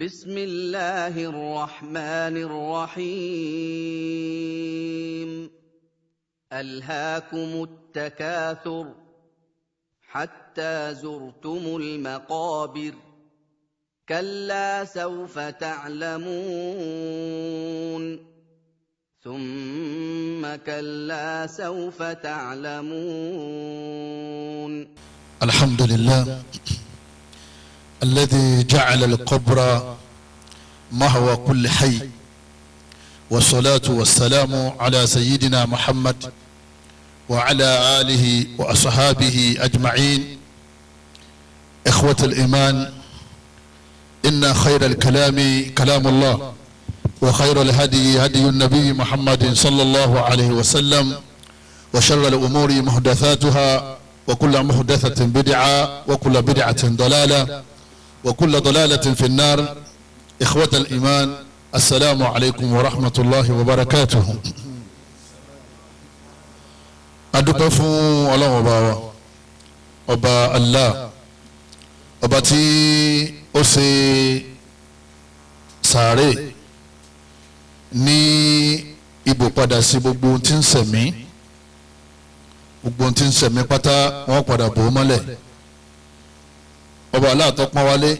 بسم الله الرحمن الرحيم. ألهاكم التكاثر حتى زرتم المقابر. كلا سوف تعلمون. ثم كلا سوف تعلمون. الحمد لله الذي جعل القبر مهوى كل حي، والصلاة والسلام على سيدنا محمد وعلى آله وأصحابه أجمعين. إخوة الإيمان، إن خير الكلام كلام الله، وخير الهدي هدي النبي محمد صلى الله عليه وسلم، وشر الأمور محدثاتها، وكل محدثة بدعة، وكل بدعة ضلالة، وكل ضلالة في النار. إخوة الإيمان، السلام عليكم ورحمة الله وبركاته. Adúpẹ́ fún Ọlọ́run ọba wa, ọba Allah, ọba tí ó ṣe sàárè ní ibò padà sí gbogbo ohun tí ń sẹ̀mí, gbogbo ohun tí ń sẹ̀mí pátá wọ́n padà bò ó mọ́lẹ̀. Ọba Allah tó pọ́n wálé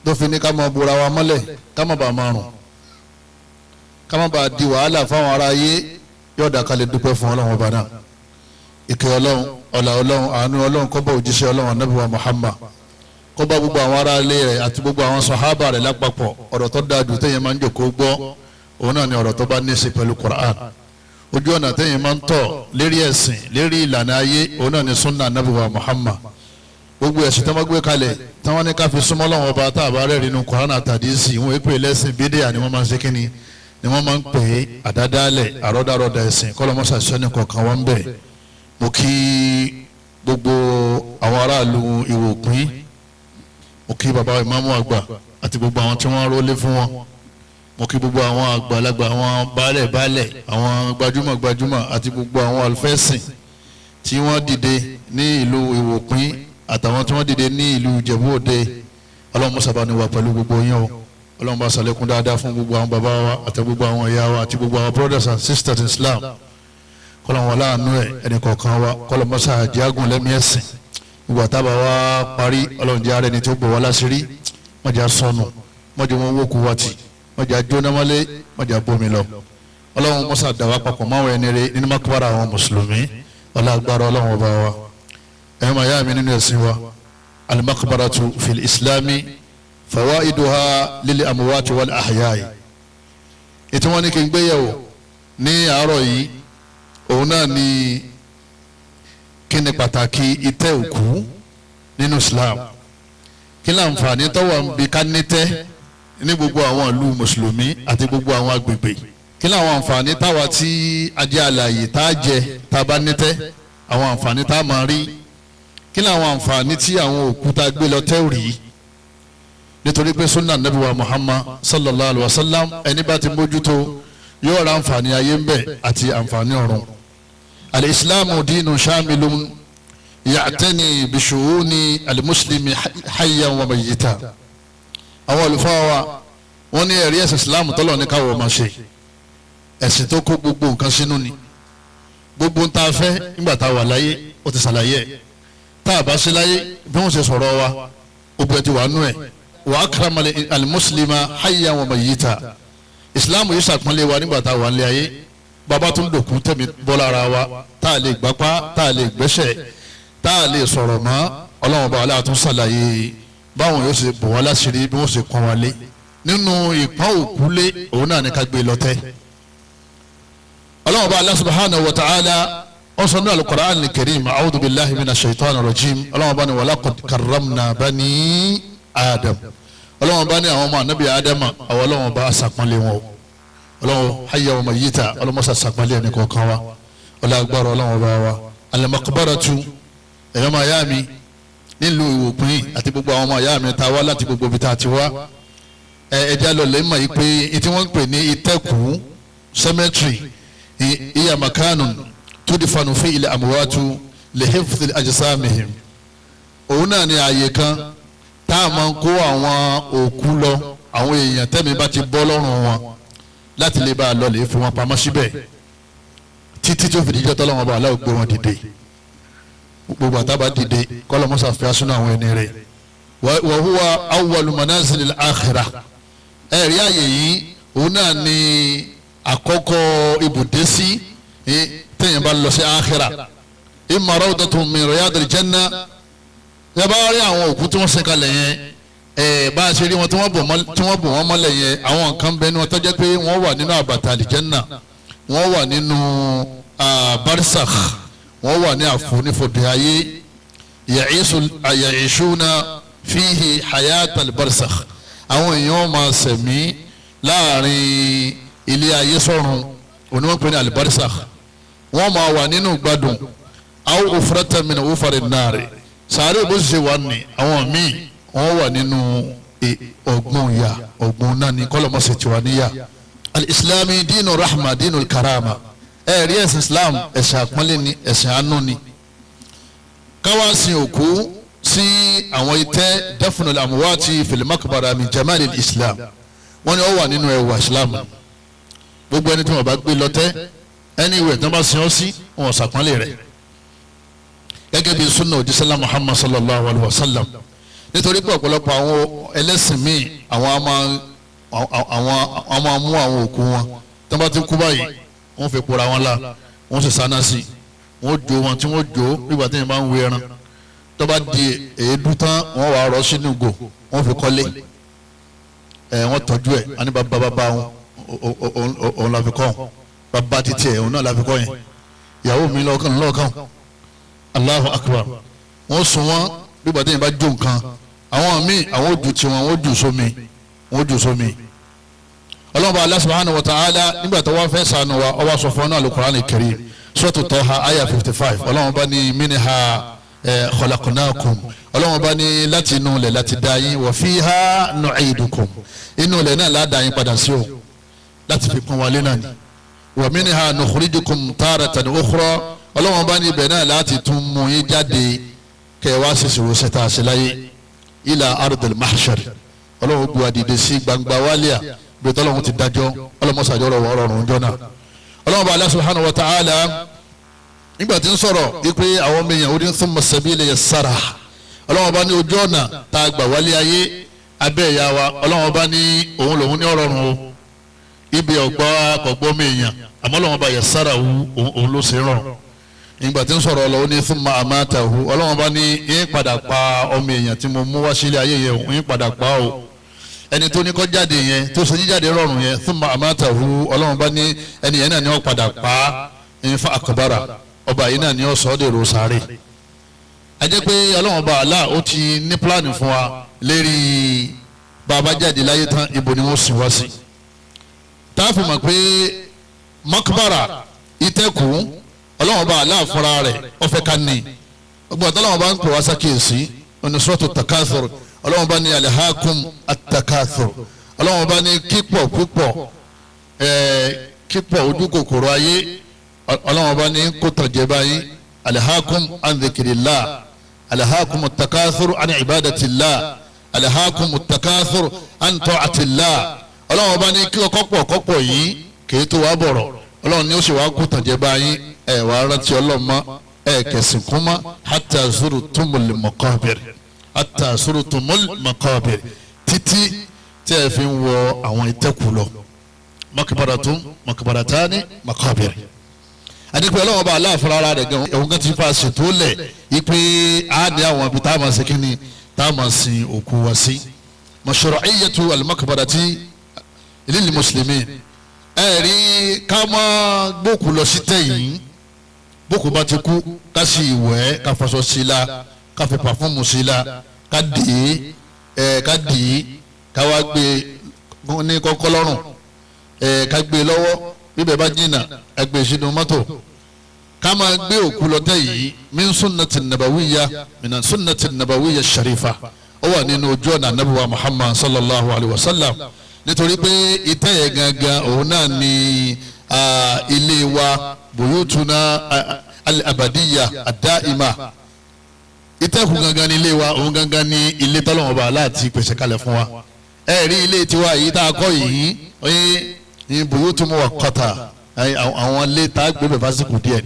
tó fi ní ká máa bora wa mọ́lẹ̀, ká má bàa máa rùn, ká má bàa di wàhálà fáwọn ará ayé, yóò dá ká lè dúpẹ́ fún Ọlọ́run ọba náà. Ìkẹ́ Ọlọ́run, ọlá Ọlọ́run, àánú Ọlọ́run kó bá òjíṣẹ́ Ọlọ́run Ànábì wa Muhammad, kó bá gbogbo àwọn ará ilé rẹ̀ àti gbogbo àwọn sàhábà rẹ̀ lápapọ̀. Ọ̀rọ̀ tó dáa jù téèyàn máa ń jòkó gbọ́, òun náà ni ọ̀rọ̀ tó bá ní í ṣe pẹ̀lú Qur'an. Ojú ọ̀nà téèyàn máa ń tọ̀ lérí ẹ̀sìn, lérí ìlànà ayé, òun náà ni sunna Ànábì wa Muhammad. Gbogbo ẹ̀sìn tó máa gbé kalẹ̀ tí wọ́n ní ká fi súnmọ́ Ọlọ́run ọba tá a bá rẹ̀ nínú Qur'an àtàdísì, wọ́n èpè lẹ́sìn bídíà ni wọ́n máa ń ṣe kíni ni wọ́n máa ń pè é, àdádálẹ̀, àrọ́dàrọ́dà ẹ̀sìn. Kọ́lọ́mọ́sà sẹ́ni kọ̀ọ̀kan wọn bẹ̀. Mo kí gbogbo àwọn aráàlú Ìwòpín, mo kí baba ìmáàmù àgbà àti gbogbo àwọn tí wọ́n rólé fún wọn, mo kí gbogbo àwọn àgbàlagbà, àwọn baálẹ̀ baálẹ̀, àwọn gbajúmọ̀ gbajúmọ̀ àti gbogbo àwọn àlùfẹ́sìn tí wọ́n dìde ní ìlú Ìwòpín àtàwọn tí wọ́n dìde ní ìlú Ìjẹ̀bú Òde. Ọlọ́run mọ́sàbá ni wà pẹ̀lú gbogbo yín o. Ọlọ́run bá ṣàlékún dáadáa fún gbogbo àwọn bàbá wa àti gbogbo àwọn ìyá wa àti gbogbo àwọn brothers and sisters in Islam. Kọ́lọ́n wọn láàánú ẹ̀ ẹnì kọ̀ọ̀kan wa, kọ́lọ́n mọ́sá àjẹ́gùn lẹ́mí ẹ̀sìn. Gbogbo àtàbà wa parí, Ọlọ́run jẹ́ ara ẹni tó bọ̀ wá láṣìírí, mọ̀jà sọnù, mọ̀jà wọn wókù wa tì, mọ̀jà jóná mọ́lé, mọ̀jà bómi lọ. Ọlọ́run mọ́sá dàwà papọ̀ máwọn ẹni rẹ nínú makbara àwọn mùsùlùmí, ọlá agbára Ọlọ́run ọba wa. Ẹ̀yin máa yá mi nínú ẹ̀sìn wa, al-maqbaratu fil islami fawaiduha lil amwati wal ahya'i. Ètò wọn ni kí n gbéyẹ̀wò ní àárọ̀ yìí, òun náà ni kí ni pàtàkì ìtẹ́ òkú nínú Islam, kí ni àǹfààní tó wà níbi ká nítẹ́ ní gbogbo àwọn ìlú mùsùlùmí àti gbogbo àwọn agbègbè, kí ni àwọn àǹfààní táwa tí ajé alààyè tá a jẹ tá a bá nítẹ́, àwọn àǹfààní tá a máa rí, kí ni àwọn àǹfààní tí àwọn òkú tá a gbé lọ tẹ́ ò rí. Nítorí pé sunna nabi wa Muhammad sallallahu alayhi wa sallam, ẹni bá ti mójútó yóò ra àǹfààní ayé ń bẹ àti àǹfààní ọ̀run. Al-islamu dinu shamilun ya'tani bishu'uni al-muslimi hayyan wa mayyita. Àwọn olùfọ́ wa wọ́n ní ẹ̀rí ẹ̀sìn islam tọ́lọ̀ ní káwọ́ máa ṣe, ẹ̀sìn tó kó gbogbo nǹkan sínú ni. Gbogbo ń ta fẹ́ nígbà tá a wà láyé ó ti ṣàlàyé ẹ̀, tá a bá ṣe láyé bí wọ́n ṣe sọ̀rọ̀ wa ó bẹ̀ ti wà nú ẹ̀. Wa akrama al-muslima hayyan wa mayyita. Islam yìí ṣàpọ́nlé wa nígbà tá a wà nílé ayé, bàbá tó ń dòkú tẹ̀mí bọ́ lára wa, tá a lè gbapá, tá a lè gbẹ́sẹ̀, tá a lè sọ̀rọ̀ mọ́. Ọlọ́run ọba aláàtún ṣàlàyé báwọn yóò ṣe bò wá láṣìírí, bí wọ́n ṣe pọ́n wa lé. Nínú ìpọ́n òkú lé, òun náà ní ká gbé lọ́tẹ́. Ọlọ́run ọba Allah subhanahu wa ta'ala wọ́n sọ ní al-Qur'an al-Karim, a'udhu billahi minash shaitani rajim. Ọlọ́run ọba ní walaqad karramna bani Adam. Ọlọ́run ọba ní àwọn ọmọ ànábì Ádámà, àwọn Ọlọ́run ọba aṣàpọ́nlé wọn o. Ọlọ́run hayya wa mayyita, Ọlọ́run mọ́sá ṣàpọ́nlé ẹnì kọ̀ọ̀kan wa, ọlọ́gbàrọ̀ Ọlọ́run ọba wa. Al-maqbaratu, ẹ̀yọ́ máa yá mi nílùú Ìwòpin àti gbogbo àwọn ọmọ ìyá mi ta wá láti gbogbo ibi tá a ti wá, ẹja lọ lè mọ̀ yìí pé tí wọ́n ń pè ní ìtẹ́kù cemetery iya makanun tudfanu fi ilẹ̀ amwatu li hifdhi ajsamihim. Òun náà ni ààyè kan tá a máa ń kó àwọn òkú lọ. àwọn èèyàn tẹ́mi bá ti bọ́ lọ́rùn wọn láti lè bá a lọ lè fi wọn pamọ́ síbẹ̀ títí tó fi dijọ́ tọ́lọ́wọ́n bá aláwọ̀ gbé wọn dìde. Gbogbo àtàbà dìde kọ́lọ́mọ́sá fi asúnà àwọn ẹni rẹ̀. Wa huwa awwalu manazilil akhirah. Ẹ̀rí àyè yìí òun náà ni àkọ́kọ́ ibùdó sí téèyàn bá lọ sí akhirah. Imma rawdatun min riyadil janna. Ẹ bá rí àwọn òkú tí wọ́n sin kalẹ̀ yẹn, bá a ṣe rí wọn tí wọ́n bò wọ́n mọ́lẹ̀ yẹn, àwọn nǹkan bẹ́ẹ̀ ni wọ́n tó jẹ́ pé wọ́n wà nínú àbàtà àlìjẹ́nà, wọ́n wà nínú barsakh, wọ́n wà ní àfonífojì ayé. Ya'ishuna fihi hayatal barsakh. Àwọn èèyàn máa sẹ̀mí láàrin ilé ayé sọ̀run, òní wọ́n pè ní alibarsakh. Wọ́n máa wà nínú gbádùn. Aw ufratan min ufari nari. Sàárè bó ṣe wà ní àwọn míì wọ́n wà nínú ọgbọ́n ya ọgbọ́n náà ní kọ́lọ́mọ́sẹ̀ tiwa níyà. Al-islami dinu rahma dinu karama. Ẹ̀rí ẹ̀sìn Islam ẹ̀sìn àpọ́nlé ni, ẹ̀sìn àánú ni. Káwá sin òkú sí àwọn itẹ́ dafnul amwati fil maqbara min jamalil Islam. Wọ́n ní ó wà nínú ẹwà Islam. Gbogbo ẹni tí wọ́n bá gbé lọ́tẹ́ ẹni ìwé tí wọ́n bá sin ọ́ sí wọn ṣàpọ́nlé rẹ̀. Gẹ́gẹ́ bí sunna òjísẹ́lá Muhammad sallallahu alayhi wa sallam. Nítorí pé ọ̀pọ̀lọpọ̀ àwọn ẹlẹ́sìn míì àwọn a máa mú àwọn òkú wọn tí wọ́n bá ti kú báyìí wọ́n fi pora wọn la, wọ́n sì sáná sí i, wọ́n jó wọn tí wọ́n jó nígbà tí wọ́n bá ń wé ẹran. Tó bá di èédú tán wọ́n wàá rọ sínú ìgò, wọ́n fi kọ́lé. Wọ́n tọ́jú ẹ̀, wọ́n ní bàbá bàbá wọn òun la fi kọ́ wọn, bàbá títí ẹ̀ òun náà la fi kọ́ yẹn, ìyàwó mi lọ́ọ̀kan lọ́ọ̀kan. Allahu akbar. Wọ́n sun wọn nígbà tí wọ́n bá jó nǹkan. Àwọn míì àwọn ò ju tiwọn, wọ́n jù sómi, wọ́n jù sómi. Ọlọ́run Allah subhanahu wa ta'ala nígbà tó wá fẹ́ sànù wa, ó wá sọ fún ọ́nà al-Qur'an al-Karim, Suratu Taha aya 55. Ọlọ́run bá ní minha khalaqnakum. Ọlọ́run bá ní láti inú ilẹ̀ láti dá yín, wa fiha nu'idukum. Inú ilẹ̀ náà lá dá yín padà sí o, láti fi pọ́n wálé náà ni. Wa minha nukhrijukum taratan ukhra. Ọlọ́run bá ní ibẹ̀ náà láti tún mú yín jáde kẹ́ wá ṣèṣirò ṣẹta àṣẹ láyé ila ardil mahshar. Ọlọ́run bu àdìdè sí gbangba wálíà bí tọ́lọ́run ti dájọ́, ọlọ́mọṣàjọ́rọ̀ wọ ọ̀rọ̀ ọ̀run náà. Ọlọ́run bá Allah subhanahu wa ta'ala nígbà tí ń sọ̀rọ̀ wípé àwọn ọmọ èèyàn orí thumma sabila yassara. Ọlọ́run bá ní ojú ọ̀nà tá a gbà wálé ayé abẹ́ ìyá wa, Ọlọ́run bá ní òun lòun ní ọ̀rọ̀run o, ibi ọ̀gbọ́ akọ̀gbọ́ ọmọ èèyàn, àmọ́ Ọlọ́run bá yassara òun ló ṣe rọrùn. Nígbà tí ń sọ̀rọ̀ ọlọ́run ní thumma amatahu. Ọlọ́run bá ní yín padà pa ọmọ èèyàn tí mo mú wá sílé ayé yẹn, yín padà pa o. Ẹni tó ní kó jáde yẹn tó ṣe jíjáde rọrùn yẹn, thumma amatahu, Ọlọ́run bá ní ẹni yẹn náà ni ó padà pa ẹni fa akbara, ọba yìí náà ni ó sọ ọ́ dèrò sáré. A jẹ́ pé Ọlọ́run bá Allah ó ti ní pílánì fún wa lérí bàbá jáde láyé tán ibo ni wọ́n sìn wá sí. Tá a fi mọ̀ pé makbara ìtẹ́kùn Ọlọ́run bá Allah fúnra rẹ̀ ó fẹ́ ká ní. Ọgbọ́n tọ́lọ́run bá ń pè wá sákèésí ọ̀nà suratu takathur. Ọlọ́run bá ní alhakum at-takathur. Ọlọ́run bá ní kípọ̀ púpọ̀, kípọ̀ ojú kòkòrò ayé. Ọlọ́run bá ní kó tàjẹ́ báyìí. Alhakum an dhikrillah, alhakum at-takathur an ibadatillah, alhakum at-takathur an ta'atillah. Ọlọ́run bá ní kí ọkọ̀pọ̀ kọ́pọ̀ yìí kì í tó wá bọ̀rọ̀. Ọlọ́run ní ó sì wá kó tàjẹ́ báyìí. Ẹ wàá rántí ọlọ́mọ ẹ kẹsìn kúmọ́ hatta zurtumul maqabir, hatta zurtumul maqabir, títí tí ẹ fi ń wọ àwọn ìtẹ́kù lọ. Maqbaratun maqbaratani maqabir. Àdìpẹ́ ọlọ́wọ́n bá aláàfin ara rẹ̀ gan ẹ̀wọ̀n kan ti fa ṣètò lẹ̀ ipe á ní àwọn ibi tá a máa ṣe kínní tá a máa sin òkú wa sí. Mashru'iyyatu al-maqbarati lil muslimin. Ẹ rí ká máa gbókù lọ sí tẹ̀yìn, bókù bá ti kú ká sì wẹ̀, ká faṣọ sí i la, ká fi pàfọ́ọ̀mù sí i la, ká dì í, ká dì í, ká wá gbé ní kọ́kọ́ lọ́rùn, ká gbé lọ́wọ́, bíbẹ̀ bá jìnnà ẹ gbé sínú mọ́tò. Ká máa gbé òkú lọ tẹ̀ yìí min sunnati nabawiyya, min sunnati nabawiyya sharifa. Ó wà nínú ojú ọ̀nà anabiwa Muhammad sallallahu alayhi wa sallam. Nítorí pé ìtẹ́ yẹn gangan òun náà ni ilé wa buyutuna al-abadiyya ad-da'ima. Ìtẹ́kùn gangan ni ilé wa, òun gangan ni ilé tọ́lọ́wọ́n bá láti pèsè kalẹ̀ fún wa. Ẹ rí ilé tiwa yìí tá a kọ́ yìí oye ní buyutu muwaqqata, àwọn ilé tá a gbé bẹ̀ fásitì díẹ̀.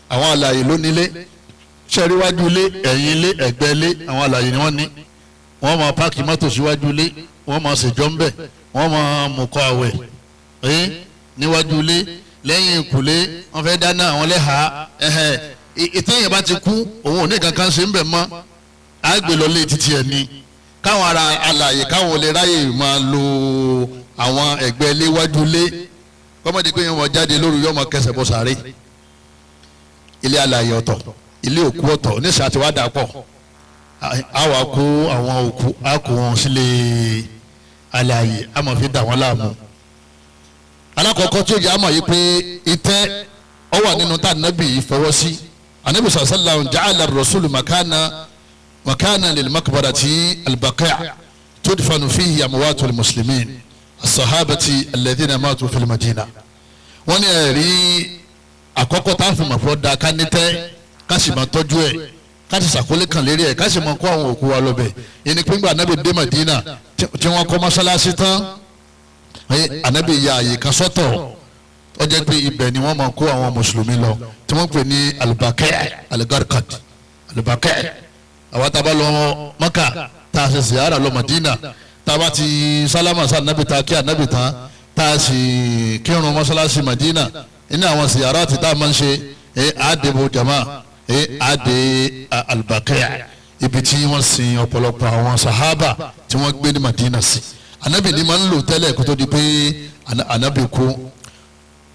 Àwọn alààyè ló nílé, sẹ́rí wájú ilé, ẹ̀yìn ilé, ẹ̀gbẹ́ ilé, àwọn alààyè ni wọ́n ní. Wọ́n máa páàkì mọ́tò síwájú ilé, wọ́n máa ṣèjọ́ ń bẹ̀, wọ́n máa mùkọ́ àwẹ̀ níwájú ilé, lẹ́yìn ìkùlé wọ́n fẹ́ dáná àwọn lẹ́hàá. Ìtẹ̀yìn bá ti kú òun ò ní kankan ṣe ń bẹ̀ mọ́, àgbè lọ lé títí ẹ̀ ni káwọn ara alààyè káwọn olè ráyè máa lo àwọn ẹ̀gbẹ́ ilé wájú ilé, kọ́mọ̀dé pé wọ́n jáde lóru yọ́mọ kẹsẹ̀ bọ́ sàárè. Ilé alààyè ọ̀tọ̀, ilé òkú ọ̀tọ̀, oníṣẹ́ àti wàá dà pọ̀, á wàá kó àwọn òkú á kó wọn sílé alààyè, á máa fi dà wọ́n láàmú. Alákọ̀ọ́kọ́ tí ó jẹ́ àmọ̀ yìí pé ìtẹ́ ó wà nínú tá ànábì yìí fọwọ́ sí. Ànábì sallallahu ja'ala ar-rasulu makana lil-maqbarati al-baqi' tudfanu fihi amwatu al-muslimin as-sahabati alladhina matu fil madina. Wọ́n ní ẹ̀rí àkọ́kọ́ tá a fi mọ̀ fọ́ da ká ní tẹ́, ká sì máa tọ́jú ẹ̀, ká sì sàkólé kan lérí ẹ̀, ká sì máa kó àwọn òkú wa lọ bẹ̀. Ìní pínpín ànábì dé Madina tí wọ́n kọ́ mọ́sálásí tán, ànábì ya àyè kan sọ́tọ̀, ó jẹ́ pé ibẹ̀ ni wọ́n máa kó àwọn mùsùlùmí lọ, tí wọ́n pè ní al-Baqi' al-Gharqad. Al-Baqi' àwọn tá a bá lọ Maka tá a ṣe ziyara lọ Madina, tá a bá ti sálámà sí ànábì tá a kí ànábì tán, tá a sì kírun mọ́sálásí Madina, inú àwọn ziyara ti tá a máa ń ṣe àdèbò jama àdè al-Baqi' ibi tí wọ́n sin ọ̀pọ̀lọpọ̀ àwọn sahaba tí wọ́n gbé ní Madina sí. Ànábì ni máa ń lò tẹ́lẹ̀ kó tó di pé ànábì kú.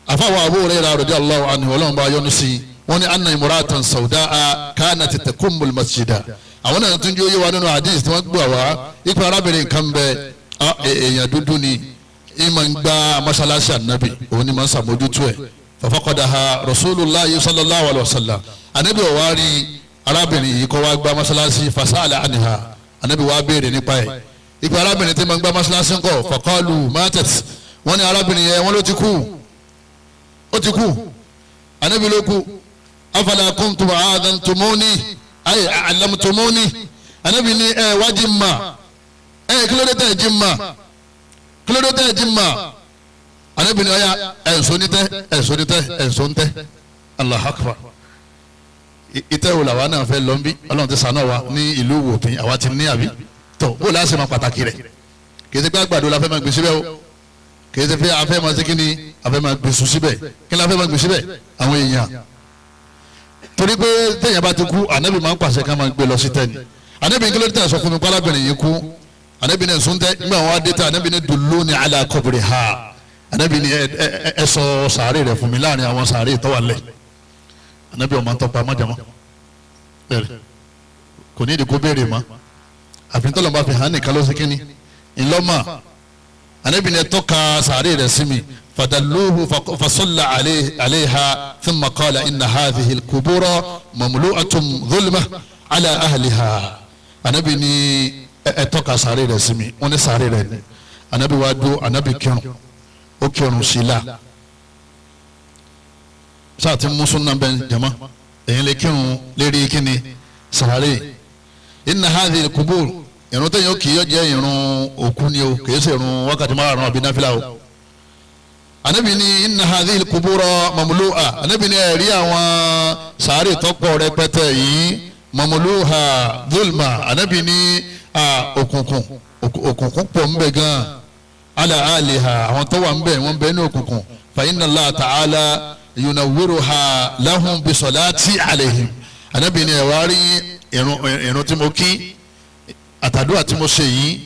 Àfàwọn Abu Hurairah radiyallahu anhu, ọlọ́run bá yọ́nú sí i, wọ́n ní anna imra'atan sawda'a kanat takummul masjida. Àwọn náà tún jẹ́ oyé wa nínú hadith tí wọ́n gbà wá ipa arábìnrin kan bẹ, èèyàn dúdú ni, ìmọ̀ ń gba mọ́ṣáláṣí ànábì, òun ni máa ń sàmójútó ẹ̀. Fafaqadaha Rasulullahi sallallahu alayhi wa sallam. Ànábì ò wá rí arábìnrin yìí kó wá gba mọ́ṣáláṣí, fasa'ala anha, ànábì wá béèrè nípa ẹ̀. Ipa arábìnrin tí máa ń gba mọ́ṣáláṣí ńkọ́, faqalu matat, wọ́n ní arábìnrin yẹn wọ́n ló ti kú, ó ti kú. Ànábì ló kú. Afala kuntum a'adhantumuni ay a'lamtumuni. Ànábì ní ẹ wá jí mà, ẹ kí ló dé tẹ̀ jí mà, kí ló dé tẹ̀ jí mà. Ànábì ní ọ̀ya ẹ̀ǹsọ́ ní tẹ́, ẹ̀ǹsọ́ ní tẹ́, ẹ̀ǹsọ́ ní tẹ́. Allahu akbar. Ìtẹ́ wo làwa náà fẹ́ lọ bí Ọlọ́run ti ṣàánú wa ní ìlú Wòpin, àwa ti ní àbí tọ́ bó láti máa pàtàkì rẹ̀. Kì í ṣe pé àgbàdo la fẹ́ máa gbé síbẹ̀ o, kì í ṣe pé afẹ́ máa ṣe kí ni, afẹ́ máa gbé sùn síbẹ̀, kí ni afẹ́ máa gbé síbẹ̀ àwọn èèyàn. Torí pé téèyàn bá ti kú, ànábì máa ń pàṣẹ ká máa gbé lọ sí tẹ́ni. Ànábì kí ló dé sọ fún mi pálábìnrin yìí kú, ànábì ní sùn tẹ́, nígbà wọn á dé tẹ́, ànábì ní dulluni ala qabriha, ànábì ní ẹ sọ sàárè rẹ̀ fún mi láàrin àwọn sàárè tó wà lẹ̀. Ànábì ọmọ ntọ́pa mọ́jàmọ́ bẹ́ẹ̀ kò ní ìdí kó béèrè mọ́, àfi tọ́lọ̀ bá fi hàn nìkan ló sí kínní ńlọ́mà. Ànábì ní ẹ tọ́ka sàárè rẹ̀ sí mi. Fadalluhu fasalla alayha thumma qala inna hadhihi al-qubura mamlu'atun dhulma ala ahliha. Ànábì ní ẹ tọ́ka sàárè rẹ̀ sí mi, wọ́n ní sàárè rẹ̀ ni. Ànábì wá dó, ànábì kírun, ó kírun sí la sáà tí musu náà bẹ jama èyí lè kírun lérí kíni sàárè. Inna hadhihi al-qubur, ìrun tẹ̀yìn ó kì í jẹ́ ìrun òkú ni o, kì í ṣe ìrun wákàtí márùn-ún àbí náfìlà o. Ànábì ní inna hadhihi al-qubura mamlu'a, ànábì ní ẹ̀rí àwọn sàárè tọ́pọ̀ rẹpẹtẹ yìí mamlu'a dhulma, ànábì ní òkùnkùn, òkùnkùn pọ̀ ńbẹ gan, ala aliha, àwọn tó wà ńbẹ wọ́n bẹ ní òkùnkùn. Fa inna Allah ta'ala yunawwiruha lahum bi salati alayhim. Ànábì ní ẹ wá rí ìrun tí mo kí àtàdúrà tí mo ṣe yìí,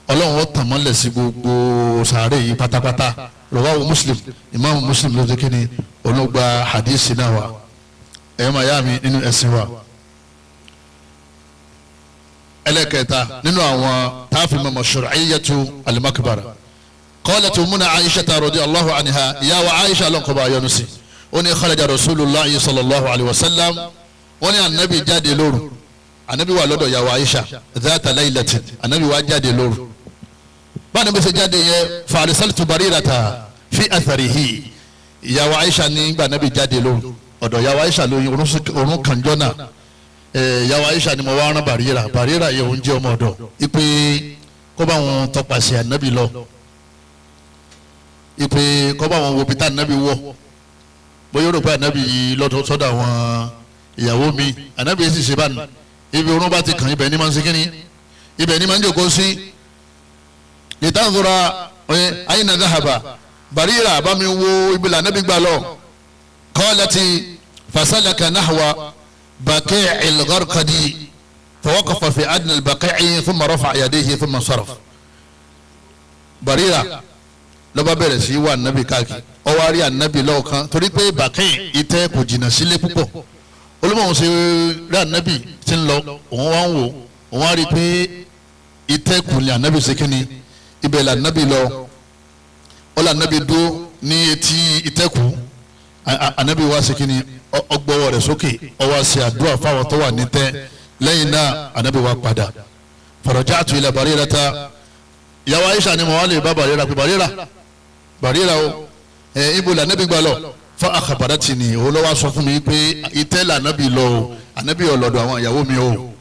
Ọlọ́run ó tàn mọ́lẹ̀ sí gbogbo sàárè yìí pátápátá. Rawahu Muslim, ìmáàmù Muslim ló ti kíni olóògbà hadisi náà wa. Ẹ̀yọ́ máa yá mi nínú ẹ̀sìn wa. Ẹlẹ́kẹta nínú àwọn táàfin mọ̀mọ́ shur'iyyatu al-maqbara. Qalat ummuna Aisha radiyallahu anha, ìyá wa Aisha lọ́nkọ́ bá yọ́nú sí. Ó ní kharaja Rasulullahi sallallahu alayhi wa sallam, wọ́n ní anabi jáde lóru. Anabi wà lọ́dọ̀ ìyá wa Aisha dhata laylatin, anabi wà jáde lóru. Báwo ni bó ṣe jáde yẹ, fa arsaltu Barirata fi atharihi. Ìyá wa Aisha ní gbà anabi jáde lóru ọ̀dọ̀ ìyá wa Aisha lóyún orun kànjọ́ náà. Ìyá wa Aisha ni mo wá rán Barira, Barira yẹ òun jẹ́ ọmọ ọ̀dọ̀ ipe kó bá wọn tọpasẹ̀ ànábì lọ, ìpè kó bá wọn wo bí tá ànábì wọ̀, bóyá ó rò pé ànábì yìí lọ́dọ̀ sọ́dọ̀ àwọn ìyàwó mi, ànábì yìí sì ṣe báyìí, ibi orun bá ti kàn ibẹ̀ ní máa ń ṣe kínní, ibẹ̀ ní máa ń jòkó sí. Litanzura ayna dhahaba, Barira bá mi wo ibi lànàbí gbà lọ. Qalati fasalaka nahwa baqi'il gharqadi fawaqafa fi adna al-baqi'i thumma rafa'a yadayhi thumma saraf. Barira ló bá bẹ̀rẹ̀ sí wá ànábì káàkiri, ó wá rí ànábì lọ́ọ̀kan, torí pé Baqi' ìtẹ́ kò jìnnà sílé púpọ̀. Olùmọ̀ọ́n ṣe rí ànábì tí ń lọ, òun wá ń wò, òun wá rí i pé ìtẹ́ kù ní ànábì ṣe kínní, ibẹ̀ lànábì lọ. Ó lànábì dúró ní etí ìtẹ́kù, ànábì wá ṣe kínní, ọgbọ́wọ́ rẹ̀ sókè, ó wá ṣe àdúrà fáwọn tó wà nítẹ́. Lẹ́yìn náà ànábì wá padà. Faraja'tu ila Barirata, ìyàwó Aisha ni mo wá lè bá Barira pé Barira, Barira o, ibo lànábì gbà lọ. Fa akhbaratni, òun ló wá sọ fún mi pé ìtẹ́ lànábì lọ o, ànábì ọ̀lọ́dọ̀ àwọn ìyàwó mi o,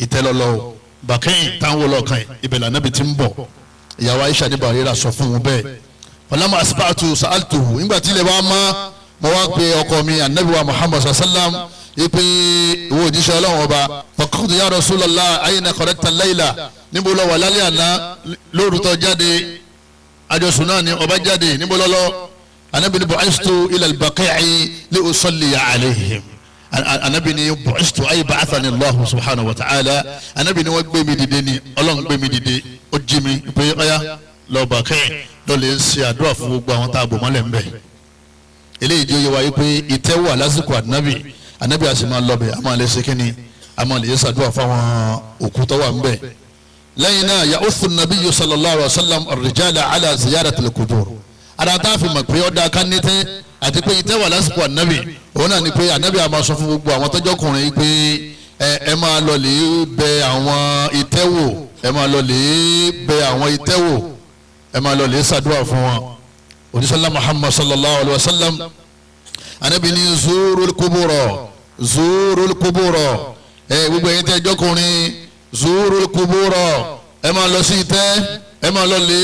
ìtẹ́ lọ lọ o, Baqi' táwọn olóòkàn ibẹ̀ lànábì ti ń bọ̀. Ìyàwó Aisha ní Barira sọ fún un bẹ́ẹ̀. Falamma asbahtu sa'altuhu, nígbà tí ilẹ̀ bá mọ́, mo wá pe ọkọ mi anabi wa Muhammad sallam, ipe ìwọ òjíṣẹ́ Ọlọ́run ọba, faqultu ya Rasulallah ayna kharajta al-layla, níbo lọ wà lálẹ́ àná lóru tó jáde, àjọsùn náà ni ọba jáde, níbo lọ lọ? Anabi ni bu'istu ila al-baqi'i li usalliya alayhim. Anabi ni bu'istu ay ba'athani Allahu subhanahu wa ta'ala, anabi ni wọ́n gbé mi dìde ni, Ọlọ́run gbé mi dìde, ó jí mi pé ọ̀yá lọ Baqi' lọ lè ṣe àdúrà fún gbogbo àwọn tá a bò mọ́lẹ̀ ń bẹ̀. Eléyìí jẹ́ oyè wáyé pé ìtẹ́ wà lásìkò ànábì, ànábì a sì máa lọ bẹ̀, a máa lè ṣe kínní, a máa lè ṣàdúrà fáwọn òkú tó wà ń bẹ̀. Lẹ́yìn náà ya'uthu an-nabiyyu sallallahu alayhi wa sallam ar-rijala ala ziyarati al-qubur. Ara tá a fi mọ̀ pé ó dáa ká ní tẹ́ àti pé ìtẹ́ wà lásìkò ànábì, òun náà ni pé ànábì a máa sọ fún gbogbo àwọn tọ́jọ́kùnrin pé ẹ máa lọ lè bẹ àwọn ìtẹ́ wò, ẹ máa lọ lè bẹ àwọn ìtẹ́ wò, ẹ máa lọ lè ṣàdúrà fún wọn. Onísàlá Muhammad sallallahu alayhi wa sallam, anabi ní zurul kuburo, zurul kuburo, ẹ gbogbo ẹ̀yin tẹ́ jọkùnrin, zurul kuburo, ẹ máa lọ sí ìtẹ́, ẹ máa lọ lè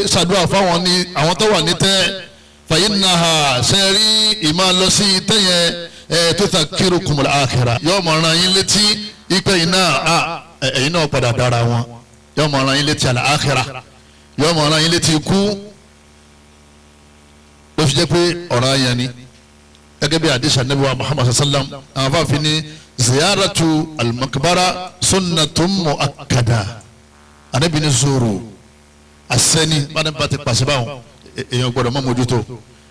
ṣàdúrà fáwọn ní àwọn tó wà ní tẹ́. Fàyínnaha, sẹ́rí ìmáa lọ sí ìtẹ́ yẹn, ẹ tuthakirukumul akhirah, yóò máa rán yín létí ìpè yìí náà, ẹ̀yin náà padà dára wọn, yóò máa rán yín létí al-akhirah, yóò máa rán yín létí ikú. Ló fi jẹ́ pé ọ̀rọ̀ ayé ni gẹ́gẹ́ bí àdìsá nàbí wa Muhammad sallam, àwọn afáàfin ní ziyaratu al-maqbara sunnatun mu'akkada, anabi ní zoro asẹ́ni bá ti pàṣẹ báwọn èèyàn gbọ́dọ̀ má mójútó,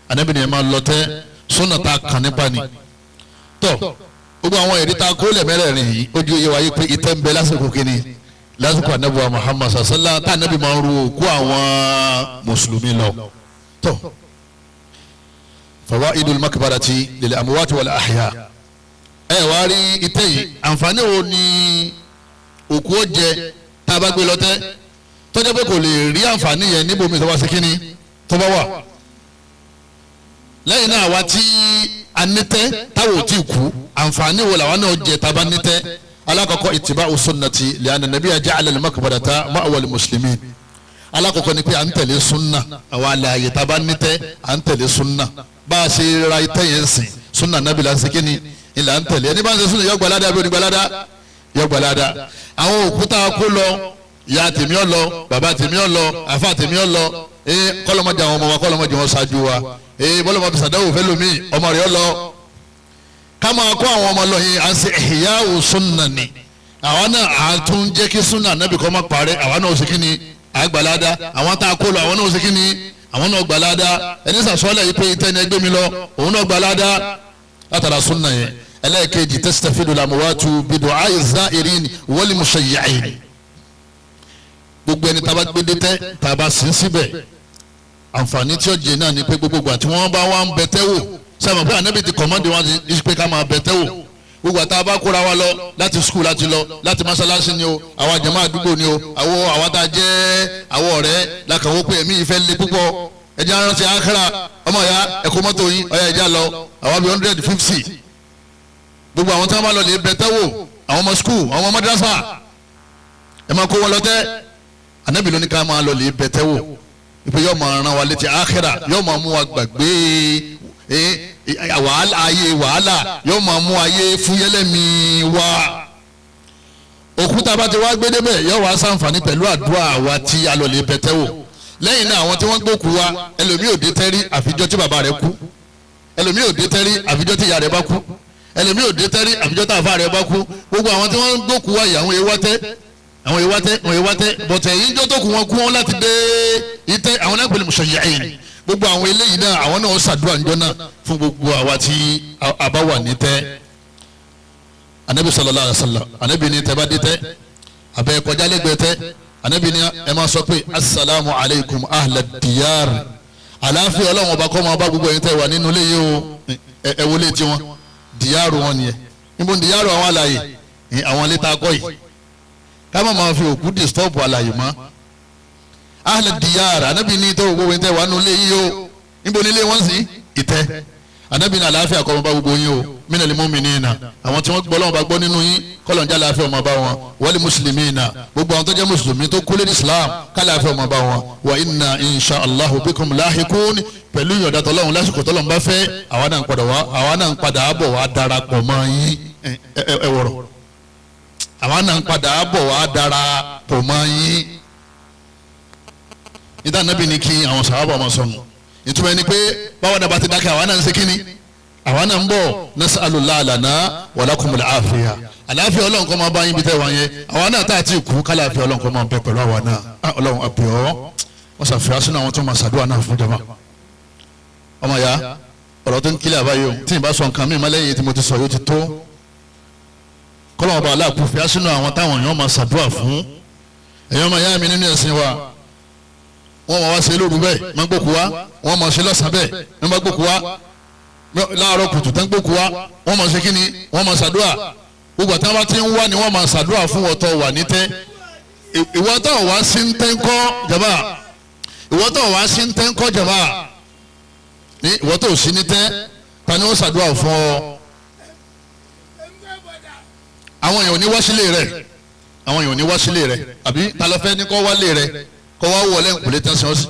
anabi ní ẹ̀ máa lọ tẹ́ sunnata kan nípa ni. Tọ́ gbogbo àwọn ẹ̀rí ta kó lẹ̀ mẹ́rẹ̀ẹ̀rin yìí ó ju iye wáyé pé ìtẹ́ ń bẹ lásìkò kínní, lásìkò anabi wa Muhammad sallam, tá anabi máa ń ru òkú àwọn mùsùlùmí lọ. Tọ́ fawaidul makbarati lil amwati wal ahya. Ẹ wá rí ìtẹ́ yìí, àǹfààní wo ni òkú ó jẹ tá a bá gbé lọ tẹ́, tó jẹ́ pé kò lè rí àǹfààní yẹn níbomi tó bá ṣe kínní tó bá wà. Lẹ́yìn náà àwa tí a nítẹ́ táwọn ò tí ì kú, àǹfààní wo làwa náà jẹ tá a bá nítẹ́? Alákọ̀ọ́kọ́ ittiba'u sunnati li'anna nabiyya ja'ala al-maqbarata ma'wa al-muslimin. Alákọ̀ọ́kọ́ ni pé à ń tẹ̀lé sunna, àwa àlàyé tá a bá nítẹ́ à ń tẹ̀lé sunna. Bá a ṣe ra ìtẹ́ yẹn sìn, sunna nàbì là ń ṣe kíni ìlà ń tẹ̀lé. Ẹni bá ń ṣe sunna yọ gbalada bí onígbalada yọ gbalada. Àwọn òkúta kó lọ, ìyá tèmi ọ lọ, bàbá tèmi ọ lọ, àfa tèmi ọ lọ, ee kọlọmọdé àwọn ọmọ wa, kọlọmọdé wọn ṣáájú wa, ee bọlọmọdé sàdáwò fẹ lómi ọmọ rẹ ọ lọ. Ká máa kó àwọn ọmọ lọ yìí, à ń ṣe ihya'u sunna ni. Àwa náà à tún jẹ́ kí sunna nàbì kọ́ máa parẹ́, àwa náà ó ṣe kíni àgbàlada. Àwọn tá a kó lọ, àwọn náà ó ṣe kíni, àwọn náà gbalada. Ẹni sàṣọlẹ̀ yìí pé ìtẹ́ni ẹgbẹ́ mi lọ, òun náà gbalada látara sunna yẹn. Ẹlẹ́ẹ̀kejì tastafidu al-amwatu bidu'a'i az-za'irin wal mushayyi'in. Gbogbo ẹni tá a bá gbé dé tẹ́, tá a bá sin síbẹ̀, àǹfààní tí ó jẹ náà ni pé gbogbo àti wọ́n bá wà ń bẹ tẹ́ wò, sábà pé ànábì ti kọ̀mọ́ndé wọn ti pé ká máa bẹ tẹ́ wò. Gbogbo àtàwọn bá kóra wa lọ láti skul láti lọ láti mọ́sálásí ni o, àwọn àjẹmọ́ àdúgbò ni o, àwọn àwọn tá a jẹ́ àwọn ọ̀rẹ́ làkàwọ́ pé ẹ̀mí ìfẹ́ le púpọ̀, ẹ̀jẹ̀ aránsẹ́ àkàrà ọmọ ya ẹ̀kọ́ mọ́tò yín ọ̀yà ẹ̀jẹ̀ lọ àwọn bíi 150. Gbogbo àwọn tí wọ́n bá lọ lè bẹ tẹ́ wò, àwọn ọmọ skul, àwọn ọmọ madrasa, ẹ máa kó wọn lọ tẹ́. Anabi ló ní ká máa lọ lè bẹ̀tẹ̀ wò ìpè yóò máa ràn wá létí àkhírà, yóò máa mú wa gbàgbé ayé wàhálà, yóò máa mú ayé fúyẹ́lẹ́mí wa. Òkúta bá ti wá gbé débẹ̀ yóò wá ṣàǹfààní pẹ̀lú àdúrà wa tí a lọ lè bẹ̀tẹ̀ wò. Lẹ́yìn náà àwọn tí wọ́n gbókù wa, ẹlòmíì ò dé tẹ́rí àfijọ́ tí bàbá rẹ̀ kú, ẹlòmíì ò dé tẹ́rí àfijọ́ tí ìyá rẹ̀ bá kú, ẹlòmíì ò dé tẹ́rí àfijọ́ tí àfa rẹ̀ bá kú. Gbogbo àwọn tí wọ́n gbókù wa yìí àwọn èèwà tẹ́, àwọn èèwà tẹ́, àwọn èèwà tẹ́, bọ̀tẹ̀ yìí ń jọ́ tó kù wọn kú wọn láti dé ìtẹ́. Àwọn náà pẹ̀lú mùsọ̀yìn gbogbo àwọn eléyìí náà, àwọn náà ṣàdúrà ńjọ́ náà fún gbogbo àwa tí a bá wà ní tẹ́. Anabi sallallahu alaihi wasallam, anabi ní tẹ́ bá dé tẹ́ abẹ́ kọjá lẹ́gbẹ̀ẹ́ tẹ́, anabi ní ẹ máa sọ pé asalaamu alaykum ahla diyar, àlàáfíà Ọlọ́run ọba kó máa bá gbogbo ẹ̀yin tẹ́ wà nínú ilé yìí o. Ẹ wọlé tiwọn, diyaru wọn nìyẹn. Níbo ni diyaru àwọn àlàyé, àwọn ilé tá a kọ́ yìí, ká má máa fi òkú disturb àlàyé mọ́. Ahla diyar, anabi ní tó gbogbo ẹ̀yin tẹ́ wà nínú ilé yìí o. Níbo ni ilé wọn sì? Ìtẹ́. Anabi ní àlàáfíà kó máa bá gbogbo yín o. Minal mu'minina, àwọn tí wọ́n gbọ́ Ọlọ́run bá gbọ́ nínú yín, kọ́lọ̀ ń jẹ́ àlàáfíà ọmọ bá wọn. Wal muslimina, gbogbo àwọn tó jẹ́ mùsùlùmí tó kú lórí Islam, kálàáfíà ọmọ bá wọn. Wa inna insha Allahu bikum lahikun, pẹ̀lú ìyọ̀dá tọ́lọ́run lásìkò tọ́lọ́run bá fẹ́, àwa náà ń padà wá, àwa náà ń padà bọ̀ wá darapọ̀ mọ́ yín. Ẹ wọ̀rọ̀, àwa náà ń padà bọ̀ wá darapọ̀ mọ́ yín. Níta Ànábì ní kí àwọn sàhábà máa sọnù. Ìtumọ̀ ẹni pé báwa dàbà ti dákẹ́, àwa náà ń ṣe kíni, àwa náà ń bọ̀. Nas'alullaha lana wa lakumul afiya, àlàáfíà Ọlọ́run kó máa bá yín bí tẹ́ wá yẹn. Àwa náà tá a ti kú, kálàáfíà Ọlọ́run kó máa bẹ pẹ̀lú àwa náà. Ọlọ́run àbíọ́ wọ́n ṣàfihàn sínú àwọn tó máa ṣàdúrà náà fún jama. Ọmọ ya ọ̀rọ̀ tó ń kílẹ̀ àbáyé o, tí n bá sọ nǹkan mi mọ́lẹ́yìn tí mo ti sọ yóò ti tó. Kọ́lọ́mọba aláàkú fi sínú àwọn táwọn èèyàn máa ṣàdúrà fún. Èèyàn máa yá mi nínú ẹ̀sìn wa, wọ́n máa wá ṣe lóru bẹ́ẹ̀ máa gbókù wá, wọ́n máa ṣe lọ́sàn-án bẹ́ẹ̀ máa gbókù wá, láàárọ̀ kùtù tán gbókù wá, wọ́n máa ṣe kíni, wọ́n máa ṣàdúrà. Gbogbo àtàwọn bá ti ń wá ni wọ́n máa ṣàdúrà fún ọ̀tọ̀ wà ní tẹ́. Ìwọ tó wá sí ń tẹ́ ń kọ́ jàmbá, ìwọ tó wá sí ń tẹ́ ń kọ́ jàmbá, ní ìwọ tó sí ní tẹ́, ta ni wọ́n ṣàdúrà fún ọ? Àwọn èèyàn ò ní wá sílé rẹ̀, àwọn èèyàn ò ní wá sílé rẹ̀, àbí ta ló fẹ́ ní kọ́ wálé rẹ̀ kọ́ wá wọlé nkùlé tán sàn ọ́ sí?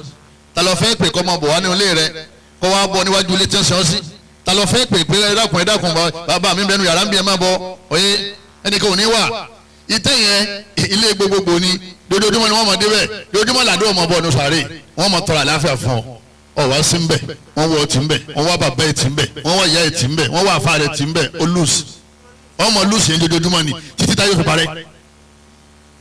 Ta ló fẹ́ pè kọ́ máa bọ̀ wá ní ilé rẹ̀ kọ́ wá bọ̀ níwájú ilé tán sàn ọ́ sí? Ta ló fẹ́ pè pé ẹ dákun ẹ dákun bàbá mi bẹnu yàrá ń bí ẹ máa bọ̀? Oyè ẹnìkan ò ní wà. Ìtẹ́ yẹn ilé gbogbogbò ni, dojoojúmọ́ ni wọ́n máa débẹ̀, dojoojúmọ́ làdó ọmọ bọ̀ ní sàárè, wọ́n máa tọrọ àlàáfíà fún ọ. Ọ wá sí ń bẹ̀, wọ́n wọ ọtí ń bẹ̀, wọ́n wá bàbá ẹ̀ tì ń bẹ̀, wọ́n wá ìyá ẹ̀ tì ń bẹ̀, wọ́n wá àfa rẹ̀ tì ń bẹ̀, ó lùsì. Wọ́n máa lùsì yẹn dojoojúmọ́ ni títí táyé fi parẹ́.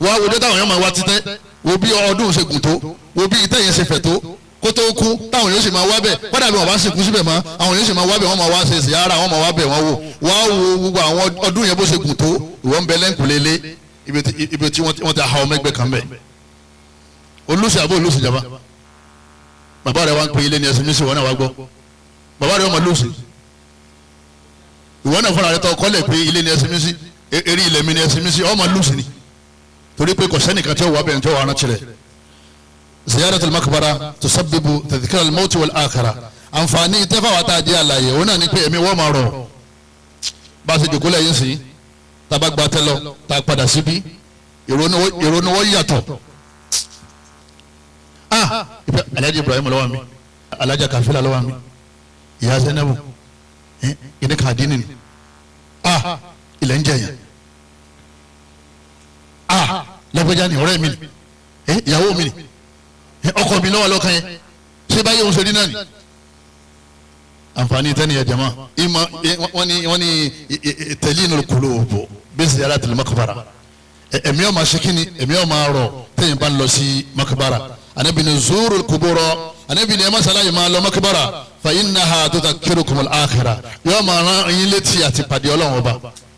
Wọ́n á wo dé táwọn yẹn máa wá títẹ́, wo bí ọdún ṣe gùn tó, wo bí ìtẹ́ yẹn ṣe fẹ̀ tó, kó tó kú táwọn yóò sì máa wá bẹ̀. Kódà bí wọ́n bá sì kú síbẹ̀ mọ́, àwọn yóò sì máa wá bẹ̀, wọ́n máa wá ṣe ziyara, wọ́n máa wá bẹ̀ wọ́n wò. Wọ́n á wo gbogbo àwọn ọdún yẹn bó ṣe gùn tó, ìwọ ń bẹ lẹ́ǹkùlélé ibi tí wọ́n ti ha ọmọ ẹgbẹ́ kan bẹ̀. Olùsì àbó olùsì jàmbá, bàbá rẹ̀ wá ń pè ilé ní ẹsẹ̀ mísì, wọ́n náà wá gbọ́ bàbá rẹ̀ ọmọ lùsì, ìwọ náà fúnra rẹ̀ tọ́ kọ́lẹ̀ pé ilé ní ẹsẹ̀ mísì, eré ilẹ̀ mi ní ẹsẹ̀ mísì, ọmọ lùsì ni, torí pé kò sẹ́nìkan tí ó wà bẹ̀rẹ̀ tí ó wà rántí rẹ̀. Ziyaratul makbara tusabbibu tadhkira al-mawti wal-akhirah. Àǹfààní tẹ́fà wa tá a jẹ́ àlàyé òun náà ni pé ẹ̀mí wọ́n máa rọ̀. Bá a ṣe jòkó lẹ́yìn sí, tá a bá gba tẹ́ lọ, tá a padà síbí, ìrònú wọ́n yàtọ̀. Ah, Alhaji Ibrahim lọ́wọ́ mi, Alhaji Kafila lọ́wọ́ mi, Ìyá Zainabu, ìní kàdínì ni. Ah, ilẹ̀ ń jẹ̀yàn. Ah, lágbájá ni ọ̀rẹ́ mi ni, ìyàwó mi ni, ọkọ mi lọ́wọ́ lọ́kàn yẹn, ṣé báyìí òun ṣe rí náà ni. Àǹfààní tẹ́ni yẹn jama, ìmọ̀ wọ́n ní talinul qulub bi ziyaratil makbara. Ẹ̀mí ó máa ṣe kíni, ẹ̀mí ó máa rọ̀ tẹ́yìn bá ń lọ sí makbara. Ànábì ní zurul qubura, Ànábì ní ẹ má ṣàlàyé máa lọ makbara, fa innaha tudhakkirukumul akhirah. Yóò máa rán yín létí àti pàdé Ọlọ́run ọba,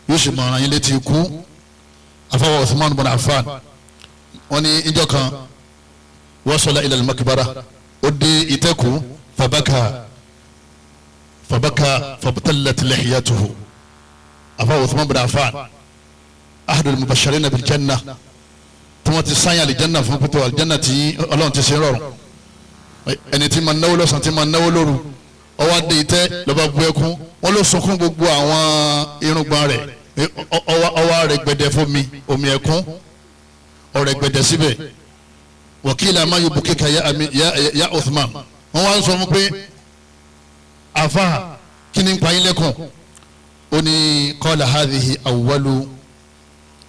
yóò sì máa rán yín létí ikú. Afọwọ́ Uthman bin Affan, wọ́n ní ìjọ kan wasala ila al-makbara, ó dé ìtẹ́kù, fabaka fabaka fabtallat lihiyatuhu. Afọwọ́ Uthman bin Affan, ahadul mubashirina bil janna, tí wọ́n ti sáyìn àlìjánná fún pété àlìjánná tí Ọlọ́run ti ṣe rọrùn. Ẹni tí máa náwó lọ́sàn-án tí máa náwó lóru, ó wá dé ìtẹ́ lọ́ba bu ẹkún, wọ́n ló sunkún gbogbo àwọn irùngbọ̀n rẹ̀, ọwọ́ rẹ̀ gbẹdẹ fún mi, omi ẹkún ọ̀rẹ́ gbẹdẹ síbẹ̀. Wakila ma yubkika ya Uthman. Wọ́n wá ń sọ fún pé afa kí ni ń pa yín lẹ́kùn? Ó ní qala hadhihi awwalu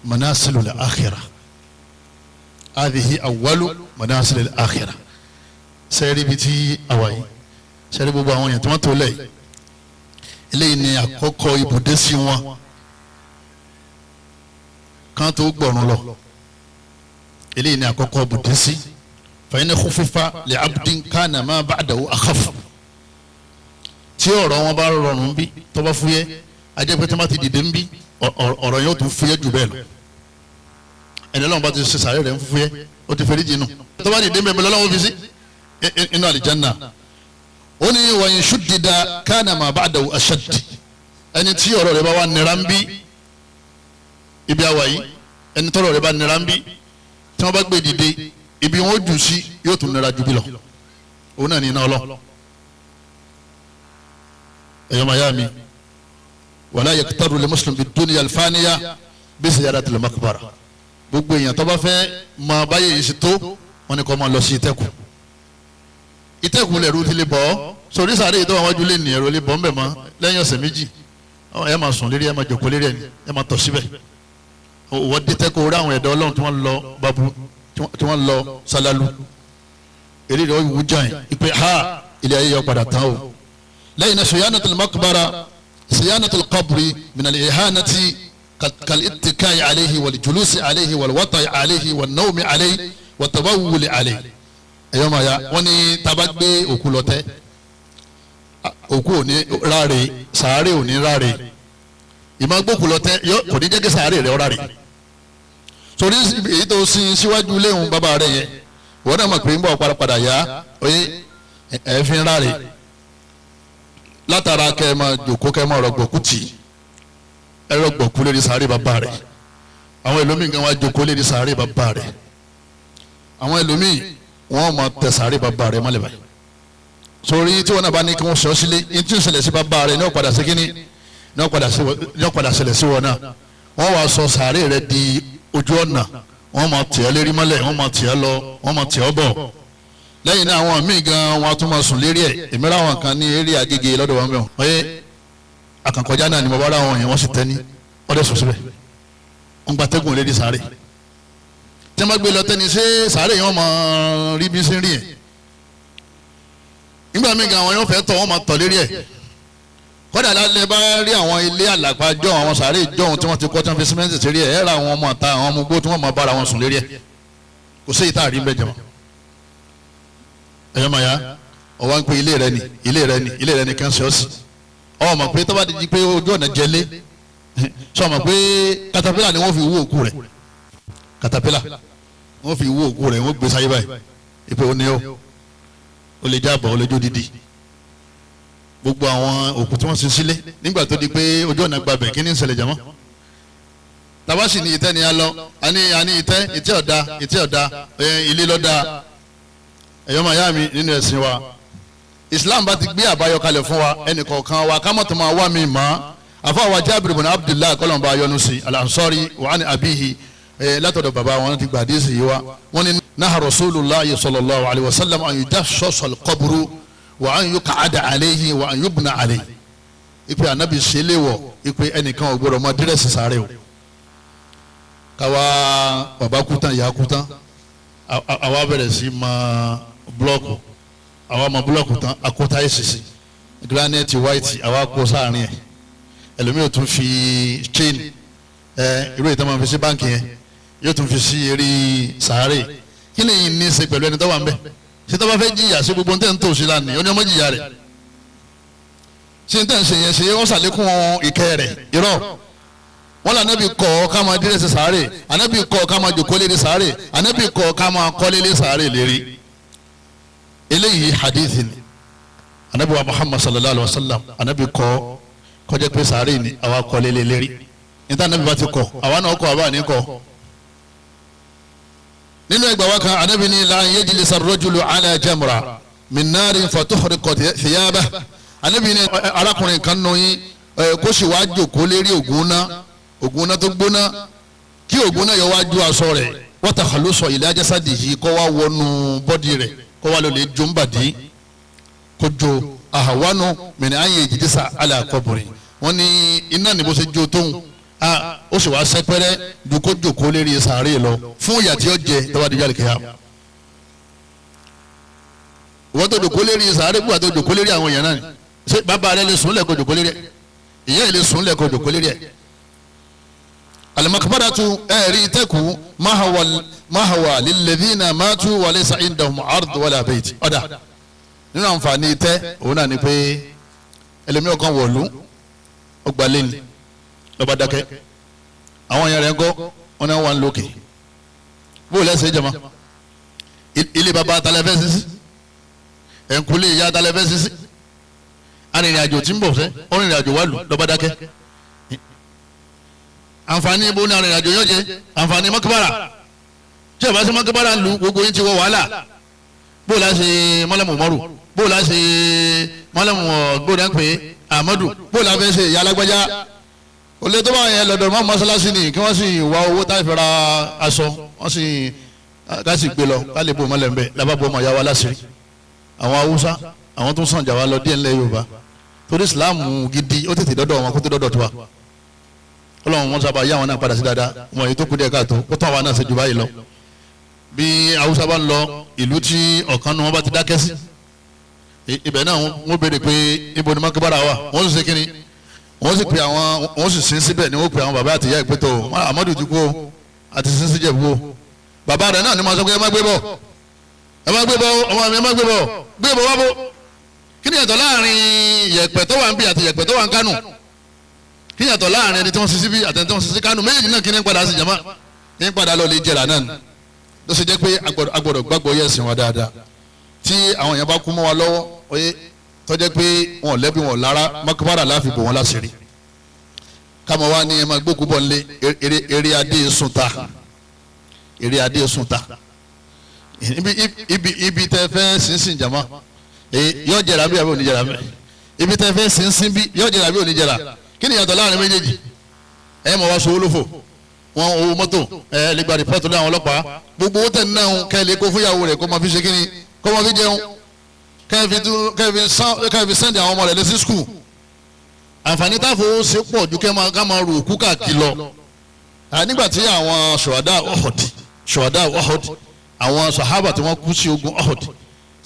manasilul akhirah, hadhihi awwalu manasilul akhirah. Sẹ́ẹ̀rí bíi ti àwa yìí, sẹ́ẹ̀rí gbogbo àwọn èèyàn tí wọ́n tó lẹ̀ yìí, eléyìí ni àkọ́kọ́ ibùdó sí wọn kan tó gbọ̀run lọ. Eléyìí ni àkọ́kọ́ ibùdó sí. Fa in khufifa li abdin kana ma ba'dahu akhaf. Tí ọ̀rọ̀ wọn bá rọrùn bí tó bá fúyẹ́, ajẹ́pẹ́ tó bá ti dìde ń bí ọ̀rọ̀ yóò tún fúyẹ́ jù bẹ́ẹ̀ lọ. Ẹni Ọlọ́run bá ti ṣe sàárẹ̀ rẹ̀ ń fúyẹ́, ó ti fẹ́rí jìnnà. Tó bá dìde ń bẹ̀ lọ́wọ́ fi sí inú àlìjánnà. Ó ní wa in shuddida kana ma ba'dahu ashadd. Ẹni tí ọ̀rọ̀ rẹ̀ bá wà nira ń bí ibi àwà yìí, ẹni tọ́rọ̀ rẹ̀ bá nira ń bí tí wọ́n bá gbé dìde ibi wọn ó jù sí yóò tún nira jù bí lọ. Òun náà ní iná ọlọ́. Ẹ̀yọ́ màyá mi, wala yaktaru li muslim bid dunya al-faniya bí ziyaratil maqbara. Gbogbo èèyàn tó bá fẹ́ mọ báyé yìí sí tó, wọn ni kò máa lọ sí ìtẹ́kù. Ìtẹ́kù lẹ̀rú ti lè bọ̀ ọ́ sórí sàárè yìí tó wà wájú lé ní ẹ̀rọ lè bọ̀ ńbẹ̀ mọ́ lẹ́yìn ọ̀sẹ̀ méjì. Ẹ máa sùn lérí, ẹ máa jòkó lérí, ẹ máa tọ̀ síbẹ̀. Wọ́n dé tẹ́kọ̀ orí àwọn ẹ̀dá Ọlọ́run tí wọ́n lọ babu, tí wọ́n lọ sálálú. Eré rẹ̀ wú jàn ìpè ha ilé ayé yọ padà tán o. Lẹ́yìn náà siyanatul maqbara siyanatul qabri minal ihanati kal-ittikai alayhi wal-julusi alayhi wal-wata'i alayhi wan-nawmi alayhi wat-tabawwuli alayhi. Ẹ̀yọ́ máa ya wọ́n ní taba gbé òkú lọ tẹ́, òkú ò ní ráre, sàárè ò ní ráre. Ìmọ̀ gbókù lọ tẹ́ kò ní jẹ́ kí sàárè rẹ̀ ráre. Torí èyí tó sin síwájú léhùn bàbá rẹ̀ yẹn, wọ́n náà mọ̀ pé ń bọ̀ padà yá oyè ẹ̀ẹ́fín ráre. Látara kẹ́ ẹ máa jòkó kẹ́ ẹ máa rọgbọ̀kú tì í, ẹ rọgbọ̀kú lérí sàárè bàbá rẹ̀. Àwọn ẹlòmíì gan wá jòkó lérí sàárè bàbá rẹ̀. Àwọn ẹlòmíì wọ́n máa tẹ sàárè bàbá rẹ̀ mọ́lẹ̀ báyìí. Sórí tí wọ́n náà bá ní kí wọ́n sọ sílé, ní tí ń ṣẹlẹ̀ sí bàbá rẹ̀ ní ó padà sí kínní, ní ó padà ṣẹlẹ̀ sí wọn náà. Wọ́n wá sọ sàárè rẹ̀ di ojú ọ̀nà, wọ́n máa tẹ̀ ọ́ lérí mọ́lẹ̀, wọ́n máa tẹ̀ ọ́ lọ, wọ́n máa tẹ̀ ọ́ bọ̀. Lẹ́yìn náà àwọn míì gan wọn tún máa sùn lérí ẹ̀. Èmi ráwọn kan ní eré Agége lọ́dọ̀ wọn bẹ̀rù. Ọyẹ àkànkọjá náà ni mo bá ráwọn yẹn, wọ́n sì tẹ́ ní ọdẹ sùn síbẹ̀. Wọ́n gba tẹ́gùn lérí sàárè. Tí wọ́n bá gbé lọ tẹ́ni ṣé sàárè yẹn wọ́n máa rí bí sí rí yẹn. Nígbà míì gan àwọn yóò fẹ́ tọ̀, wọ́n máa tọ̀ lérí ẹ̀. Kódà lálẹ́ bá rí àwọn ilé àlàpà jọ àwọn sàárè jọ̀hún tí wọ́n ti kọ́ tí wọ́n fi símẹ́ǹtì sí rí ẹ̀, ẹ̀ ra àwọn ọmọ àta àwọn ọmọ ogbó tí wọ́n máa bára wọn sùn lérí ẹ̀. Kò sí ìta àrí ń bẹ jẹ̀mọ́. Ẹ̀yọ́ màá ya ọ̀wá ń pe ilé rẹ ni, ilé rẹ ni, ilé rẹ ni kan ṣe ọ́ sí. Ọ mọ̀ pé tó bá di pé ojú ọ̀nà jẹlé, sọ mọ̀ pé katapila ni wọ́n fi wú òkú rẹ̀. Katapila wọ́n fi wú òkú rẹ̀, wọ́n gbé sáyé báyìí. Ìpè òní o, ó lè jábọ̀, ó lè jó didi. Gbogbo àwọn òkú tí wọ́n sin sílé nígbà tó di pé ojú ọ̀nà gbabẹ̀, kí ni ń ṣẹlẹ̀ jàmọ́? Tabasi ni ìtẹ́ ni a lọ, àní ìtẹ́, ìtẹ́ ọ̀dà, ìtẹ́ ọ̀dà, ilé lọ́dà. Ẹ̀yọ́ máa yá mi nínú ẹ̀sìn wa, Islam bá ti gbé àbáyọ kalẹ̀ fún wa, ẹnì kọ̀ọ̀kan wa ká mọ̀tò máa wá mi mọ́. Àfọwọ́ Jábìrì bùnà Abdullahi kọ́lọ̀mbà yọnu sí al-Ansari wa an abihi, látọ̀dọ̀ bàbá wọn ti gbàdé sí wa. Wọ́n ní naha Rasulullah sallallahu alayhi wa sallam an yujassasa al-qabru wa an yuq'ada alayhi wa an yubna alayhi. Ipe anabi ṣe léwọ̀ ipe ẹnìkan ò gbọdọ̀ máa dírẹ́sì sáré o. Káwa bàbá kú tán, ìyá kú tán, àwa bẹ̀rẹ̀ sí máa búlọ́ọ̀kù, àwa máa búlọ́ọ̀kù tán, akóta ẹ̀sìsì granite white àwa kó sáàrin ẹ̀. Ẹlòmíì tún fi chain ẹ irú ìtàn máa fi sí báǹkì yẹn, yóò tún fi sí eré sàárè. Kí lè yín ní í ṣe pẹ̀lú ẹni tó wà ń bẹ̀? Ṣé tó bá fẹ́ jìyà sí gbogbo tẹ́ ń tò sí lánìí, ó ní ọmọ jìyà rẹ̀? Ṣé ń tẹ̀ ń ṣe yẹn ṣe ó ṣàlékún ìkẹ́ rẹ̀? Irọ́. Wọ́n lọ Ànábì kọ̀ ká máa dírẹ́sì sàárè, Ànábì kọ̀ ká máa jòkó lérí sàárè, Ànábì kọ̀ ká máa kọ́lé lé sàárè lérí. Eléyìí hadith ni Ànábì wa Muhammad sallallahu alayhi wa sallam, Ànábì kọ̀ kọjá pé sàárè ni àwa kọ́lé lé lérí. Níta Ànábì bá ti kọ̀, àwa náà kọ̀, àwa ní kọ̀. Nínú ẹgbàá wa kan, Ànábì ní la yajlisa ar-rajulu ala jamra min narin fatuhriqa thiyabahu. Ànábì ní arákùnrin kan nù yín kó sì wá jòkó lérí ògùn náà, ògùn náà tó gbóná, kí ògùn náà yọ wá ju aṣọ rẹ̀. Wa takhalusa ila jasadihi kó wá wọnú bọ́dì rẹ̀ kó wá lọlé jó ń bàdí kó jó ahawanu min an yajlisa ala qabri. Wọ́n ní iná ní bó ṣe jó tóun ó sì wá sẹ́pẹ́rẹ́ ju kó jòkó lérí sàárè lọ fún ìyà tí ó jẹ tó bá di jáde kìyàmù. Wọ́n tó jòkó lérí sàárè bí wọ́n tó jòkó lérí àwọn èèyàn náà ni. Ṣé bàbá rẹ lè sùn lẹ́kọ̀ọ́ jòkó lérí ẹ̀? Ìyá ẹ̀ lè sùn lẹ́kọ̀ọ́ jòkó lérí ẹ̀? Al-maqbaratu ẹ̀rí tẹ́kù mahawa lilladhina matu wa laysa indahum ard wala bayt. Ọ̀dà nínú àǹfààní tẹ́ òun náà ni pé ẹlẹ́mìí kan wọ̀lú ọgbà lẹ́nu lọ́ba dákẹ́ àwọn èèyàn rẹ̀ ń kọ́ wọn náà wà ń lókè bó lẹ́sẹ̀ jama ilé baba talẹ́fẹ́ sísí ẹ̀ńkulé ìyá talẹ́fẹ́ sísí arìnrìn àjò tí ń bọ̀ sẹ́ ọ̀rìnrìn àjò wà lù lọ́ba dákẹ́. Àǹfààní ibo ní arìnrìn àjò yóò jẹ àǹfààní mọ́kíbára tí ọba sí mọ́kíbára lu gbogbo yín ti wọ wàhálà. Bó la ṣe mọ́lẹ́mù mọ́rù, bó la ṣe mọ́lẹ́mù gbóná pé Ahmadu, bó la fẹ́ ṣe ìyá alágbájá olè tó bá yẹn lọ́dọ̀ mọ́ mọ́sálásí ni kí wọ́n sì wá owó táì fẹ́ ra aṣọ wọ́n sì ká sì gbé lọ ká lè bò mọ́lẹ̀ ńbẹ lábàbọ̀ ọmọ ìyá wa láṣìírí. Àwọn Haúsá àwọn tó ń sàn jà wá lọ díẹ̀ ńlẹ̀ Yorùbá torí Ìsìláàmù gidi ó tètè dọ́dọ̀ wọn kó tó dọ́dọ̀ tiwa. Ọlọ́run wọn sábà yá wọn náà padà sí dáadáa wọn èyí tó kú díẹ̀ káàtó kó tó àwa náà ṣe jù báyìí lọ. Bí Haúsá bá ń lọ ìlú tí ọ̀kan nu wọn bá ti dákẹ́ sí ibẹ̀ náà wọ́n béèrè pé ibo ni mọ́kíbára wà, wọ́n sì ṣe kínní, wọ́n sì pe àwọn, wọ́n sì sin síbẹ̀ ni wọ́n pe àwọn bàbá àti ìyá ìpẹ́tọ̀ Amadu ti kú o àti sin sí Jẹ̀bú o. Bàbá rẹ̀ náà ni wọ́n sọ pé ẹ má gbé bọ̀, ẹ má gbé bọ̀, ọmọ mi ẹ má gbé bọ̀, gbé bọ̀ wá bọ̀. Kí ni yàtọ̀ láàrin yẹ̀pẹ̀ tó wà ń bí àti yẹ̀pẹ̀ tó wà ń Kánò? Kí ni yàtọ̀ láàrin ẹni tí wọ́n sin síbí àti ẹni tí wọ́n sin sí Kánò? Méjèèjì náà kí ni padà sí jama ní padà lọ lè jẹrà náà ni. Ló ṣe jẹ́ pé agbọ́dọ̀ gbàgbọ́ yẹ̀ sìn wa dáadáa. Tí àwọn èèyàn bá kú mọ́ wa lọ́wọ́ oyè tó jẹ́ pé wọn ò lẹ́bi wọn ò lára mọ́kàbára láfi bò wọ́n láṣìírí. Káma wá ní ẹ máa gbókú bọ̀ nílé eré adé sùn ta, eré adé sùn ta. Ibi tẹ fẹ́ sínsìn jama yóò jẹrà bí àbí òní jẹrà mẹ. Ibi tẹ fẹ́ sínsìn bí yóò jẹrà bí òní jẹrà. Kí ni ìyàtọ̀ láàrin méjèèjì? Ẹ mọ̀ wá sowó lófò wọn owó mọ́tò ẹ lè gba rìpọ́tù lé àwọn ọlọ́pàá gbogbo owó tẹ̀ náà kẹ́ ẹ lè kó fúnyàwó rẹ̀ kó máa fi ṣe kíni kó máa fi jẹun kẹ́ẹ̀fi sẹ́ndì àwọn ọmọ rẹ̀ lọ sí skul. Àǹfààní táfò ṣe pọ̀ ju ká máa ru òkú káàkiri lọ. Nígbà tí àwọn ṣùwádà Uhud, ṣùwádà Uhud, àwọn sàhábà tí wọ́n kú sí ogun Uhud,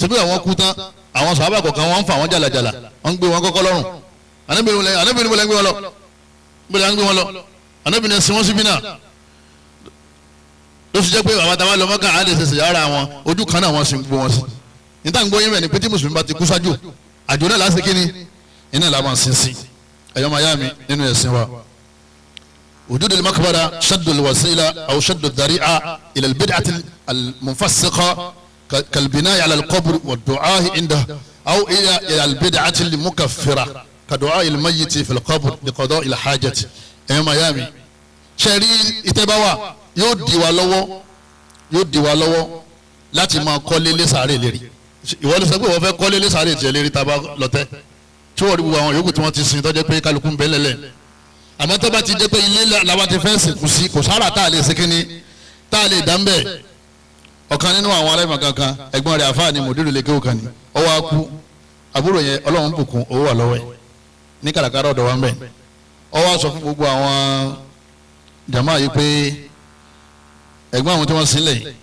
síbí àwọn kú tán àwọn sàhábà kọ̀ọ̀kan wọ́n ń fa àwọn jàlàjàlà wọ́n ń gbé wọn kọ́kọ́ lọ́rùn. Ànábì ni wọ́n gbé wọn lọ, gbé wọn lọ, Ànábì ni sin wọ́n síbí náà. Ló fi jẹ́ pé àwọn àtàwọn lọ́mọ́ká á lè ṣẹ̀ṣẹ̀ yára wọn ojú kan náà wọ́n sì ń gbó wọn sí. Níta ń gbọ́ yín bẹ̀ ni pé tí mùsùlùmí bá ti kú sájò àjò náà láti kíni iná là máa sin sí. Ẹ̀yọ́ máa yá mi nínú ẹ̀sìn wa. Wujud al-maqbara shaddu al-wasila aw shaddu ad-dari'a ila al-bid'ati al-munfasiqa kal-bina'i ala al-qabr wa-du'a'i indahu aw ila al-bid'ati al-mukaffira ka-du'a'i al-mayyiti fi al-qabr li-qada'i al-hajati. Ẹ̀yọ́ máa yá mi ṣe rí ìtẹ́báwá yóò di wa lọ́wọ́, yóò di wa lọ́wọ́ láti máa kọ́lé lẹ́sàárè lérí. Ìwọ ló sọ pé wọ́n fẹ́ kọ́lé lẹ́sàárè tiẹ̀ lérí tá a bá lọ́tẹ́ tí wọ́n rí gbogbo àwọn yòókù tí wọ́n ti sin tọ́jẹ́ pé kálukú ń bẹ́ lẹ́lẹ̀. Àmọ́ tó bá ti jẹ́ pé ilé làwa ti fẹ́ sìnkú sí kò sára tá a lè ṣe tá a lè dá ń bẹ̀. Ọ̀kan nínú àwọn aláìmọ̀ kankan ẹ̀gbọ́n rẹ̀ àfáà ni mòdúró lè kéwò kan ni ó wá kú. Àbúrò yẹn Ọlọ́run bùkún owó wà lọ́wọ́ ẹ̀ ní kàràkàrà ọ̀dọ̀ wa ń bẹ̀. Ó wá sọ fún gbogbo àwọn jàmáà yìí pé ẹ̀gbọ́n àwọn tí wọ́n sin lẹ̀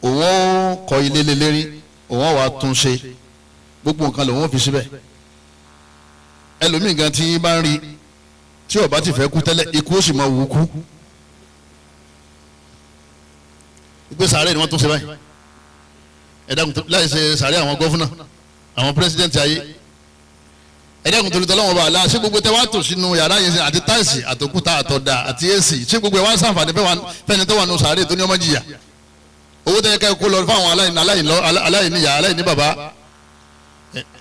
òun ó kọ́ ilé lé lérí, òun ó wá tún ṣe gbogbo nǹkan lòun ó fi síbẹ̀. Ẹlòmíì gan tí bá ń rí tí ó bá ti fẹ́ kú tẹ́lẹ̀ ikú ó sì máa wù ú kú. Ìgbé sàárè ni wọ́n tún ṣe báyìí. Ẹ̀dá láì ṣe sàárè àwọn gọ́fúnà àwọn pírẹsidẹ́ǹtì ayé. Ẹ̀dá kò torí tọ́lọ́wọ́n bá a la ṣé gbogbo tẹ wá tò sínú yàrá yẹn àti táìsì àtòkúta àtọ̀dà àti èsì ṣé gbogbo ẹ̀ wá sàǹfààní fẹ́ni tó wà nù sàárè tó ní ọmọ jìyà. Owó tẹ kẹ́ kó lọ fáwọn aláìníyà aláìní bàbá.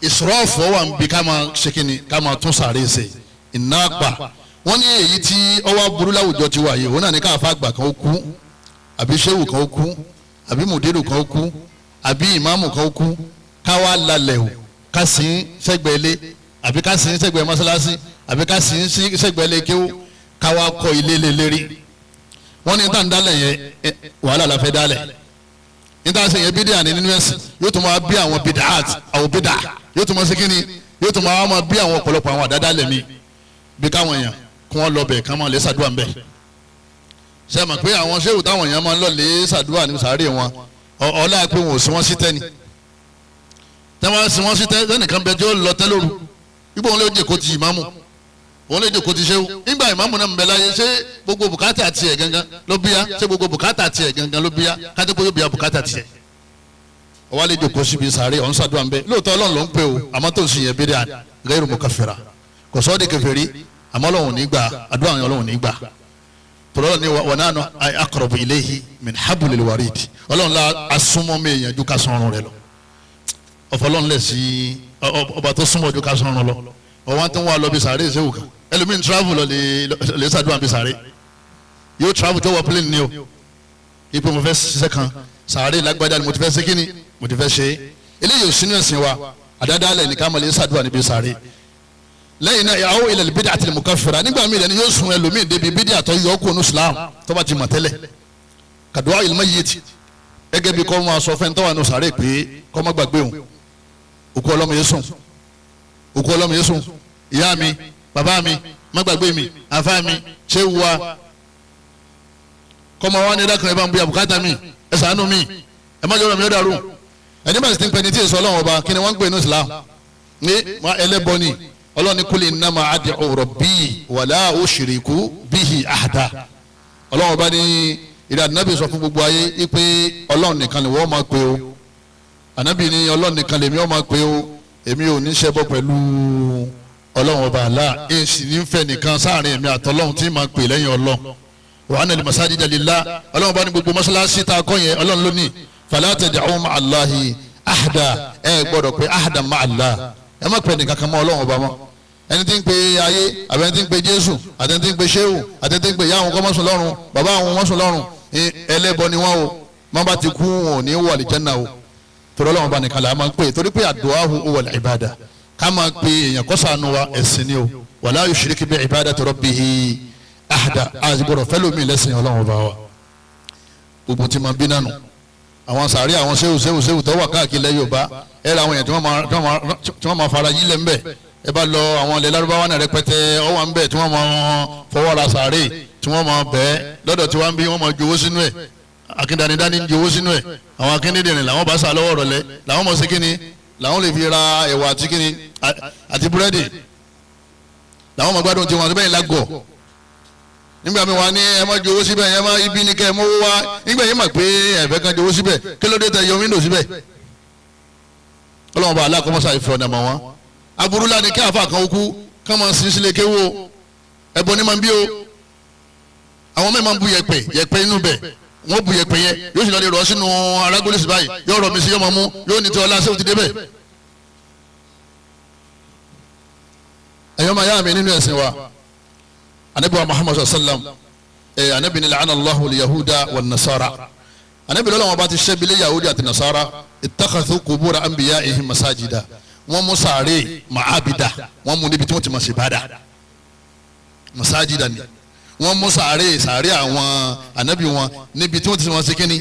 Ìsọ̀rọ̀fọ̀ wà ń bi ká máa ṣe kíni ká máa tún sàárè ṣe iná pa. Wọ́n ní èyí tí ọwọ́ burú láwùjọ ti wà yìí òun náà ní káfá àgbà kan ó kú àbí ṣéwù kan ó kú àbí mùdírù kan ó kú àbí ìmáàmù kan ó kú káwá lálẹ́ o ká sìn sẹ́gbẹ̀ẹ́ lé àbí ká sìn sẹ́gbẹ̀ẹ́ mọ́sálásí àbí ká sìn sẹ́gbẹ̀ẹ́ lé kéwú káwá kọ́ ilé lé lérí. Wọ́n ní tá ń dálẹ̀ yẹn wàhálà la fẹ́ dálẹ̀, níta ṣe yẹn bídíà ní nínú ẹ̀sìn, yóò tún máa bí àwọn bídàát àwọn bídà, yóò tún máa ṣe kíni, yóò tún máa bí àwọn ọ̀pọ̀lọpọ̀ àwọn àdádálẹ̀ mi, bí káwọn èèyàn kí wọ́n lọ bẹ̀ ká máa lè ṣàdúrà ń bẹ̀. Ṣé ẹ mọ̀ pé àwọn ṣéwù táwọn èèyàn máa ń lọ lè ṣàdúrà ní sàárè wọn, ọlá pé wọn ò sí wọn sí tẹ́ni, tẹ́ wọ́n sí wọn sí tẹ́, lẹ́nìkan bẹ tí ó lọ tẹ́ lóru, ipò òun lè jẹ́ kó ti ìmáàmù, òun lè jòkó ti ṣéwù. Nígbà ìmáàmù náà ń bẹ láyé, ṣé gbogbo bùkátà tiẹ̀ gangan ló bíyá? Ṣé gbogbo bùkátà tiẹ̀ gangan ló bíyá? Kájọ pé yóò bíyá bùkátà tiẹ̀. Ọwọ́ lè jòkó síbi sàárè ọ̀hún ṣàdúrà ń bẹ. Lóòótọ́ Ọlọ́run ló ń pè o, àmọ́ tó ń sìn yẹn bídà gairu mukaffira, kò sọ́ di kèfèrí, àmọ́ Ọlọ́run ní gbà, àdúrà yẹn Ọlọ́run ní gbà. Tọ́lọ́ ni wa nahnu aqrabu ilayhi min hablil warid, Ọlọ́run la asúnmọ́ mi èèyàn ju ká sọ̀rùn rẹ lọ. Ọ̀fọlọ́run lẹ̀ sí ọba tó súnmọ́ ju ká sọ̀rùn lọ. Ọwọ́n tó ń wá lọ bí sàárè ṣé wù kàn, ẹlòmíín travel lọ lè ṣàdúrà bí sàárè, yóò travel tó wọ plane ni o, ipò mo fẹ́ ṣiṣẹ́ kan sàárè lágbájá ni mo ti fẹ́ ṣe kíni mo ti fẹ́ ṣe. Eléyìí ò sínú ẹ̀sìn wa, àdádálẹ̀ ní ká máa lè ṣàdúrà níbi sàárè. Lẹ́yìn náà àwọn ilẹ̀ bídà àti mukaffira, nígbà míì lẹ́ni yóò sun ẹlòmíín débi bídà tó yọ kó nu Islam tó bá ti mọ̀ tẹ́lẹ̀, kàdúrà il mayyit, gẹ́gẹ́ bí kọ́ máa sọ fẹ́ tó wà nù sàárè pé kọ́ má gbàgbé òun, òkú ọlọ́mọ yẹn sùn, òkú ọlọ́mọ yẹn sùn, ìyá mi, bàbá mi, má gbàgbé mi, àfa mi, ṣé wa kọ́mọ wa ní ẹ̀dákan ẹ̀ bá ń bu àbùkátà mi, ẹ̀ ṣàánú mi, ẹ̀ má jọ̀rọ̀ mi ó dàrú. Ẹni bá sì ti ń pẹ́ ní tí èso Ọlọ́run ọba, kí ni wọ́n ń pè ní Islam? Ní ẹlẹ́bọ ni. Ọlọ́run ní kul innama ad'u rabbi wala ushriku bihi ahada. Ọlọ́run ọba ní ìdá ànábì sọ fún gbogbo ayé pé Ọlọ́run nìkan ni wọ́n máa pè o. Ànábì ní Ọlọ́run nìkan lèmi ó máa pè o, èmi ò ní ṣẹbọ pẹ̀lú Ọlọ́run ọba àlá, èsì ní fẹ́ nìkan sáàrin èmi àtọlọ́run tí máa pè lẹ́yìn Ọlọ́run. Wa anna al-masajida lillah, Ọlọ́run bá ní gbogbo mọ́ṣáláṣí tá a kọ́ yẹn Ọlọ́run lónìí, fala tad'u ma'a Allahi ahada, ẹ gbọ́dọ̀ pé ahada ma'a Allah, ẹ má pè nìkan kan mọ́ Ọlọ́run ọba mọ́. Ẹni tí ń pe ayé, àbẹ ẹni tí ń pe Jésù, àti ẹni tí ń pe Ṣéhù, àti ẹni tí ń pe ìyá àwọn kọ́mọ́sùn lọ́run, bàbá àwọn mọ́sùn lọ́run, ẹlẹ́bọ ni wọ́n o, má bá ti kú wọn ò ní wọ àlìjánnà o. Torí Ọlọ́run ọba nìkan là á máa ń pè, torí pé àdúà huwa al-ibada, ká máa pe èèyàn kó ṣàánú wa ẹ̀sìn ni o. Wala yushrik bi ibadati rabbihi ahada, àgbọ̀dọ̀ fẹ́lómi lẹ́sìn Ọlọ́run ọba wa. Gbogbo tí máa bí nánu àwọn sàárè àwọn ṣéwù ṣéwù ṣéwù tó wà káàkiri ilẹ̀ Yorùbá, ẹ ra àwọn èèyàn tí wọ́n máa fara yí lẹ̀ ńbẹ̀. Ẹ bá lọ àwọn ilẹ̀ Lárúbáwá náà rẹpẹtẹ ọwọ́ ńbẹ̀ tí wọ́n máa fọwọ́ ra sàárè tí wọ́n máa bẹ́ẹ̀ lọ́dọ̀ tí wọ́n ń bí, wọ́n máa jowó sínú ẹ̀. Akíndanidani ń jowó sínú ẹ̀, àwọn akíndìnrín làwọn bá sà lọ́wọ́ rọ̀lẹ́, làwọn mọ̀ sí kíni, làwọn lè fi ra ẹ̀wà àti kíni àti búrẹ́dì, làwọn mọ̀ gbádùn tiwọn àti bẹ́ẹ̀ lágọ̀. Nígbà mi wà ní ẹ má jowó síbẹ̀, ẹ má ibi ní kẹ́ ẹ mọ́wó wá. Nígbà yìí mà pé ẹ̀fẹ́ kan jowó síbẹ̀, kí ló dé tẹ yọ wíńdò síbẹ̀? Ọlọ́run bá aláàkọ́mọ́sá ìfẹ́ ọ̀nà mọ̀ wọ́n. Aburú lá ni kí àfa kan kú ká máa sin sílé kéwò, ẹ̀bọ ní máa ń bí o. Àwọn mẹ́ẹ̀ máa ń bu yẹ̀pẹ̀ yẹ̀pẹ̀ inú bẹ̀, wọ́n bu yẹ̀pẹ̀ yẹn, yóò sì lọ lè rọ sínú arágólísì báyìí, yóò rọ mi sí yọmọ mú, yóò ní tí ọlá sẹ́wọ́n ti débẹ̀. Ẹ̀yọ́ máa yá mi nínú ẹ̀sìn wa, anabi wa Muhammad sallam, anabi ni la'ana Allahu al-yahuda wa nasara, anabi lọ́la wọn bá ti ṣẹ́bi lé yahudi àti nasara, ittakhadhu qubura anbiya'ihim masajida, wọ́n mú sàárè ma'abida, wọ́n mú níbi tí wọ́n ti máa ṣe bàdà, masajida ni wọ́n mú sàárè sàárè àwọn anabi wọn níbi tí wọ́n ti máa ṣe kíni,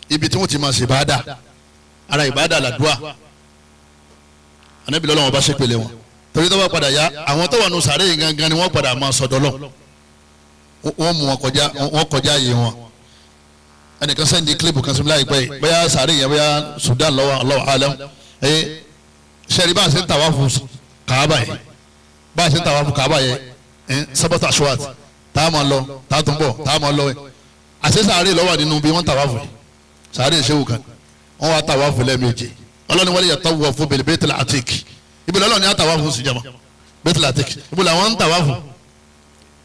ibi tí wọ́n ti máa ṣe bàdà, ara ìbàdà làdúà. Anabi lọ́la wọn bá ṣépele wọn, torí tó bá padà yá àwọn tó wà nù sàárè yìí gangan ni wọ́n padà máa sọ̀dọ̀ lọ, wọ́n mú wọn kọjá, wọ́n kọjá yìí wọn. Ẹnìkan sẹ́ndí kílípù kan sí mi láìpẹ́ yìí, bóyá sàárè yẹn bóyá Sudan lọ́wọ́, Allahu alam. Ẹ sẹ́ni bá a ṣe ń tàwáfù Kàábà yìí, bá a ṣe ń tàwáfù Kàábà yẹn, sábàtà aṣọ́wàt tá a máa lọ, tá a tún bọ̀, tá a máa lọ. Àṣẹ sàárè ló wà nínú bí wọ́n tàwáfù yìí, sàárè ṣéwù kan, wọ́n wá tàwáfù lẹ́ẹ̀mejì. Ọlọ́ni wọlé yatawafu bil baytil atiq, ibi lọ́lọ́ ni a tàwáfù sí jama baytil atiq, ibi làwọn ń tàwáfù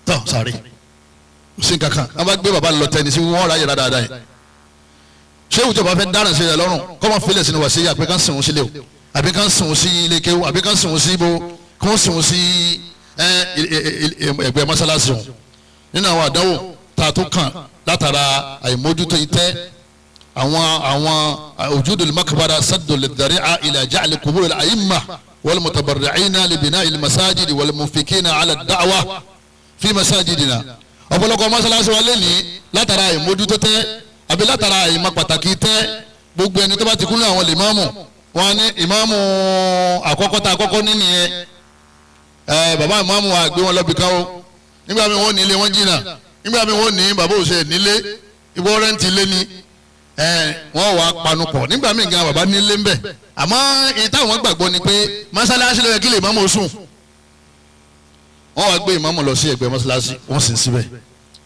tọ́ sàárè sí kankan. Wọ́n bá gbé baba lọ tẹ́ni sí wọ́n ráyè dáadáa yẹn. Ṣéwù tó bá fẹ́ dáràn sí rẹ̀ lọ́rùn, kọ́ máa filẹ̀ sínú wàsíyà pé ká sìn sílẹ̀ o, àbí ká sìn sí ilé kéwù, àbí ká sìn sí ibo, kó sìn sí ẹgbẹ́ mọ́sálásí o. Nínú àwọn àdánwò tá a tó kàn látara àìmójútó itẹ́, àwọn wujudul makbara saddu lidhari'a ila ja'li qubur al-a'imma wal mutabarri'ina li bina'il masajid wal munfikina ala ad-da'wa fi masajidina. Ọ̀pọ̀lọpọ̀ mọ́sálásí wa lẹ́nìí látara ìmójútó tẹ́ àbí látara ìmọ̀ pàtàkì tẹ́, gbogbo ẹni tó bá ti kú ní àwọn lèmọ́ọ̀mù wọn ní ìmáàmù àkọ́kọ́ tá àkọ́kọ́ ní nìyẹn. Bàbá ìmáàmù wa gbé wọn lọ́bì kan o, nígbà mi wọ́n ní ilé wọn jìnnà, nígbà mi wọ́n ní bàbá òṣè nílé ìwọ rẹ́ǹtì ilé ni, wọ́n wàá panupọ̀. Nígbà mi gan bàbá nílé ń bẹ̀, àmọ́ ìta àwọn gbàgbọ́ ni pé mọ́sálásí ló yẹ kí lè ìmáàmù sùn. Wọ́n wá gbé ìmáàmù lọ sí ẹ̀gbẹ́ mọ́sálásí, wọ́n sì ń síbẹ̀.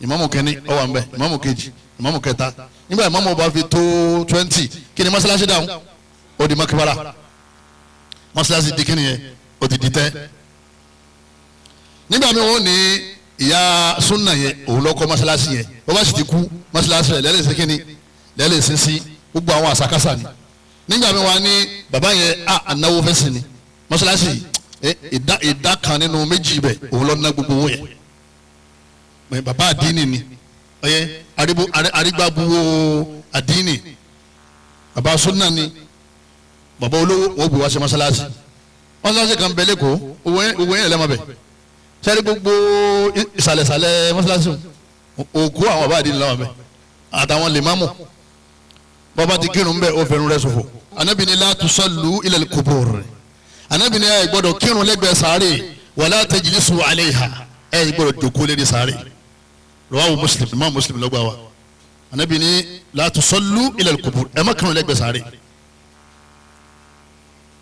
Ìmáàmù kẹ́ni ó wà ń bẹ̀, ìmáàmù kejì, ìmáàmù kẹta. Nígbà ìmáàmù bá fi tó 20, kí ni mọ́sálásí dáhùn? Ó di makibara. Mọ́sálásí di kíni yẹn, ó ti di tẹ́. Nígbà mi wọ́n ní ìyá súnà yẹn, òun ló kọ́ mọ́sálásí yẹn, wọ́n bá sì ti kú mọ́sálásí rẹ̀ lẹ́lẹ́sìn kíni lẹ́lẹ́sìn sí gbogbo àwọn àṣàkáṣà ni. Nígbà mi wọ́n ní bàbá yẹn a ànáwó fẹ́ sí ni mọ́sálásí ìdá kan nínú méjì ibẹ̀ òun ló ná gbogbo owó yẹn. Bàbá àdínì ni, ọyẹ arígbábuwó àdínì, bàbá súnà ni, bàbá olówó wọ́n gbé wá sí mọ́sálásí. Mọ́sálásí kan bẹ lẹ́kọ̀ọ́, owó yẹn lẹ́mọ̀ bẹ̀ sẹ́ni gbogbo ìsàlẹ̀sàlẹ̀ mọ́sálásí òkú àwọn bàbá àdínì làwọn bẹ̀ àtàwọn lèmámù. Bàbá ti kírun bẹ́ẹ̀ ó fẹ́ràn rẹ̀ ṣòfò. Ànábì ní la tusallu ilal qubur, Ànábì ní ẹ gbọ́dọ̀ kírun lẹ́gbẹ̀ẹ́ sàárè, wala tajlisu alayha, ẹ gbọ́dọ̀ jókòó lérí sàárè. Rawahu Muslim, Imam Muslim ló gbà wá. Ànábì ní la tusallu ilal qubur, ẹ má kírun lẹ́gbẹ̀ẹ́ sàárè,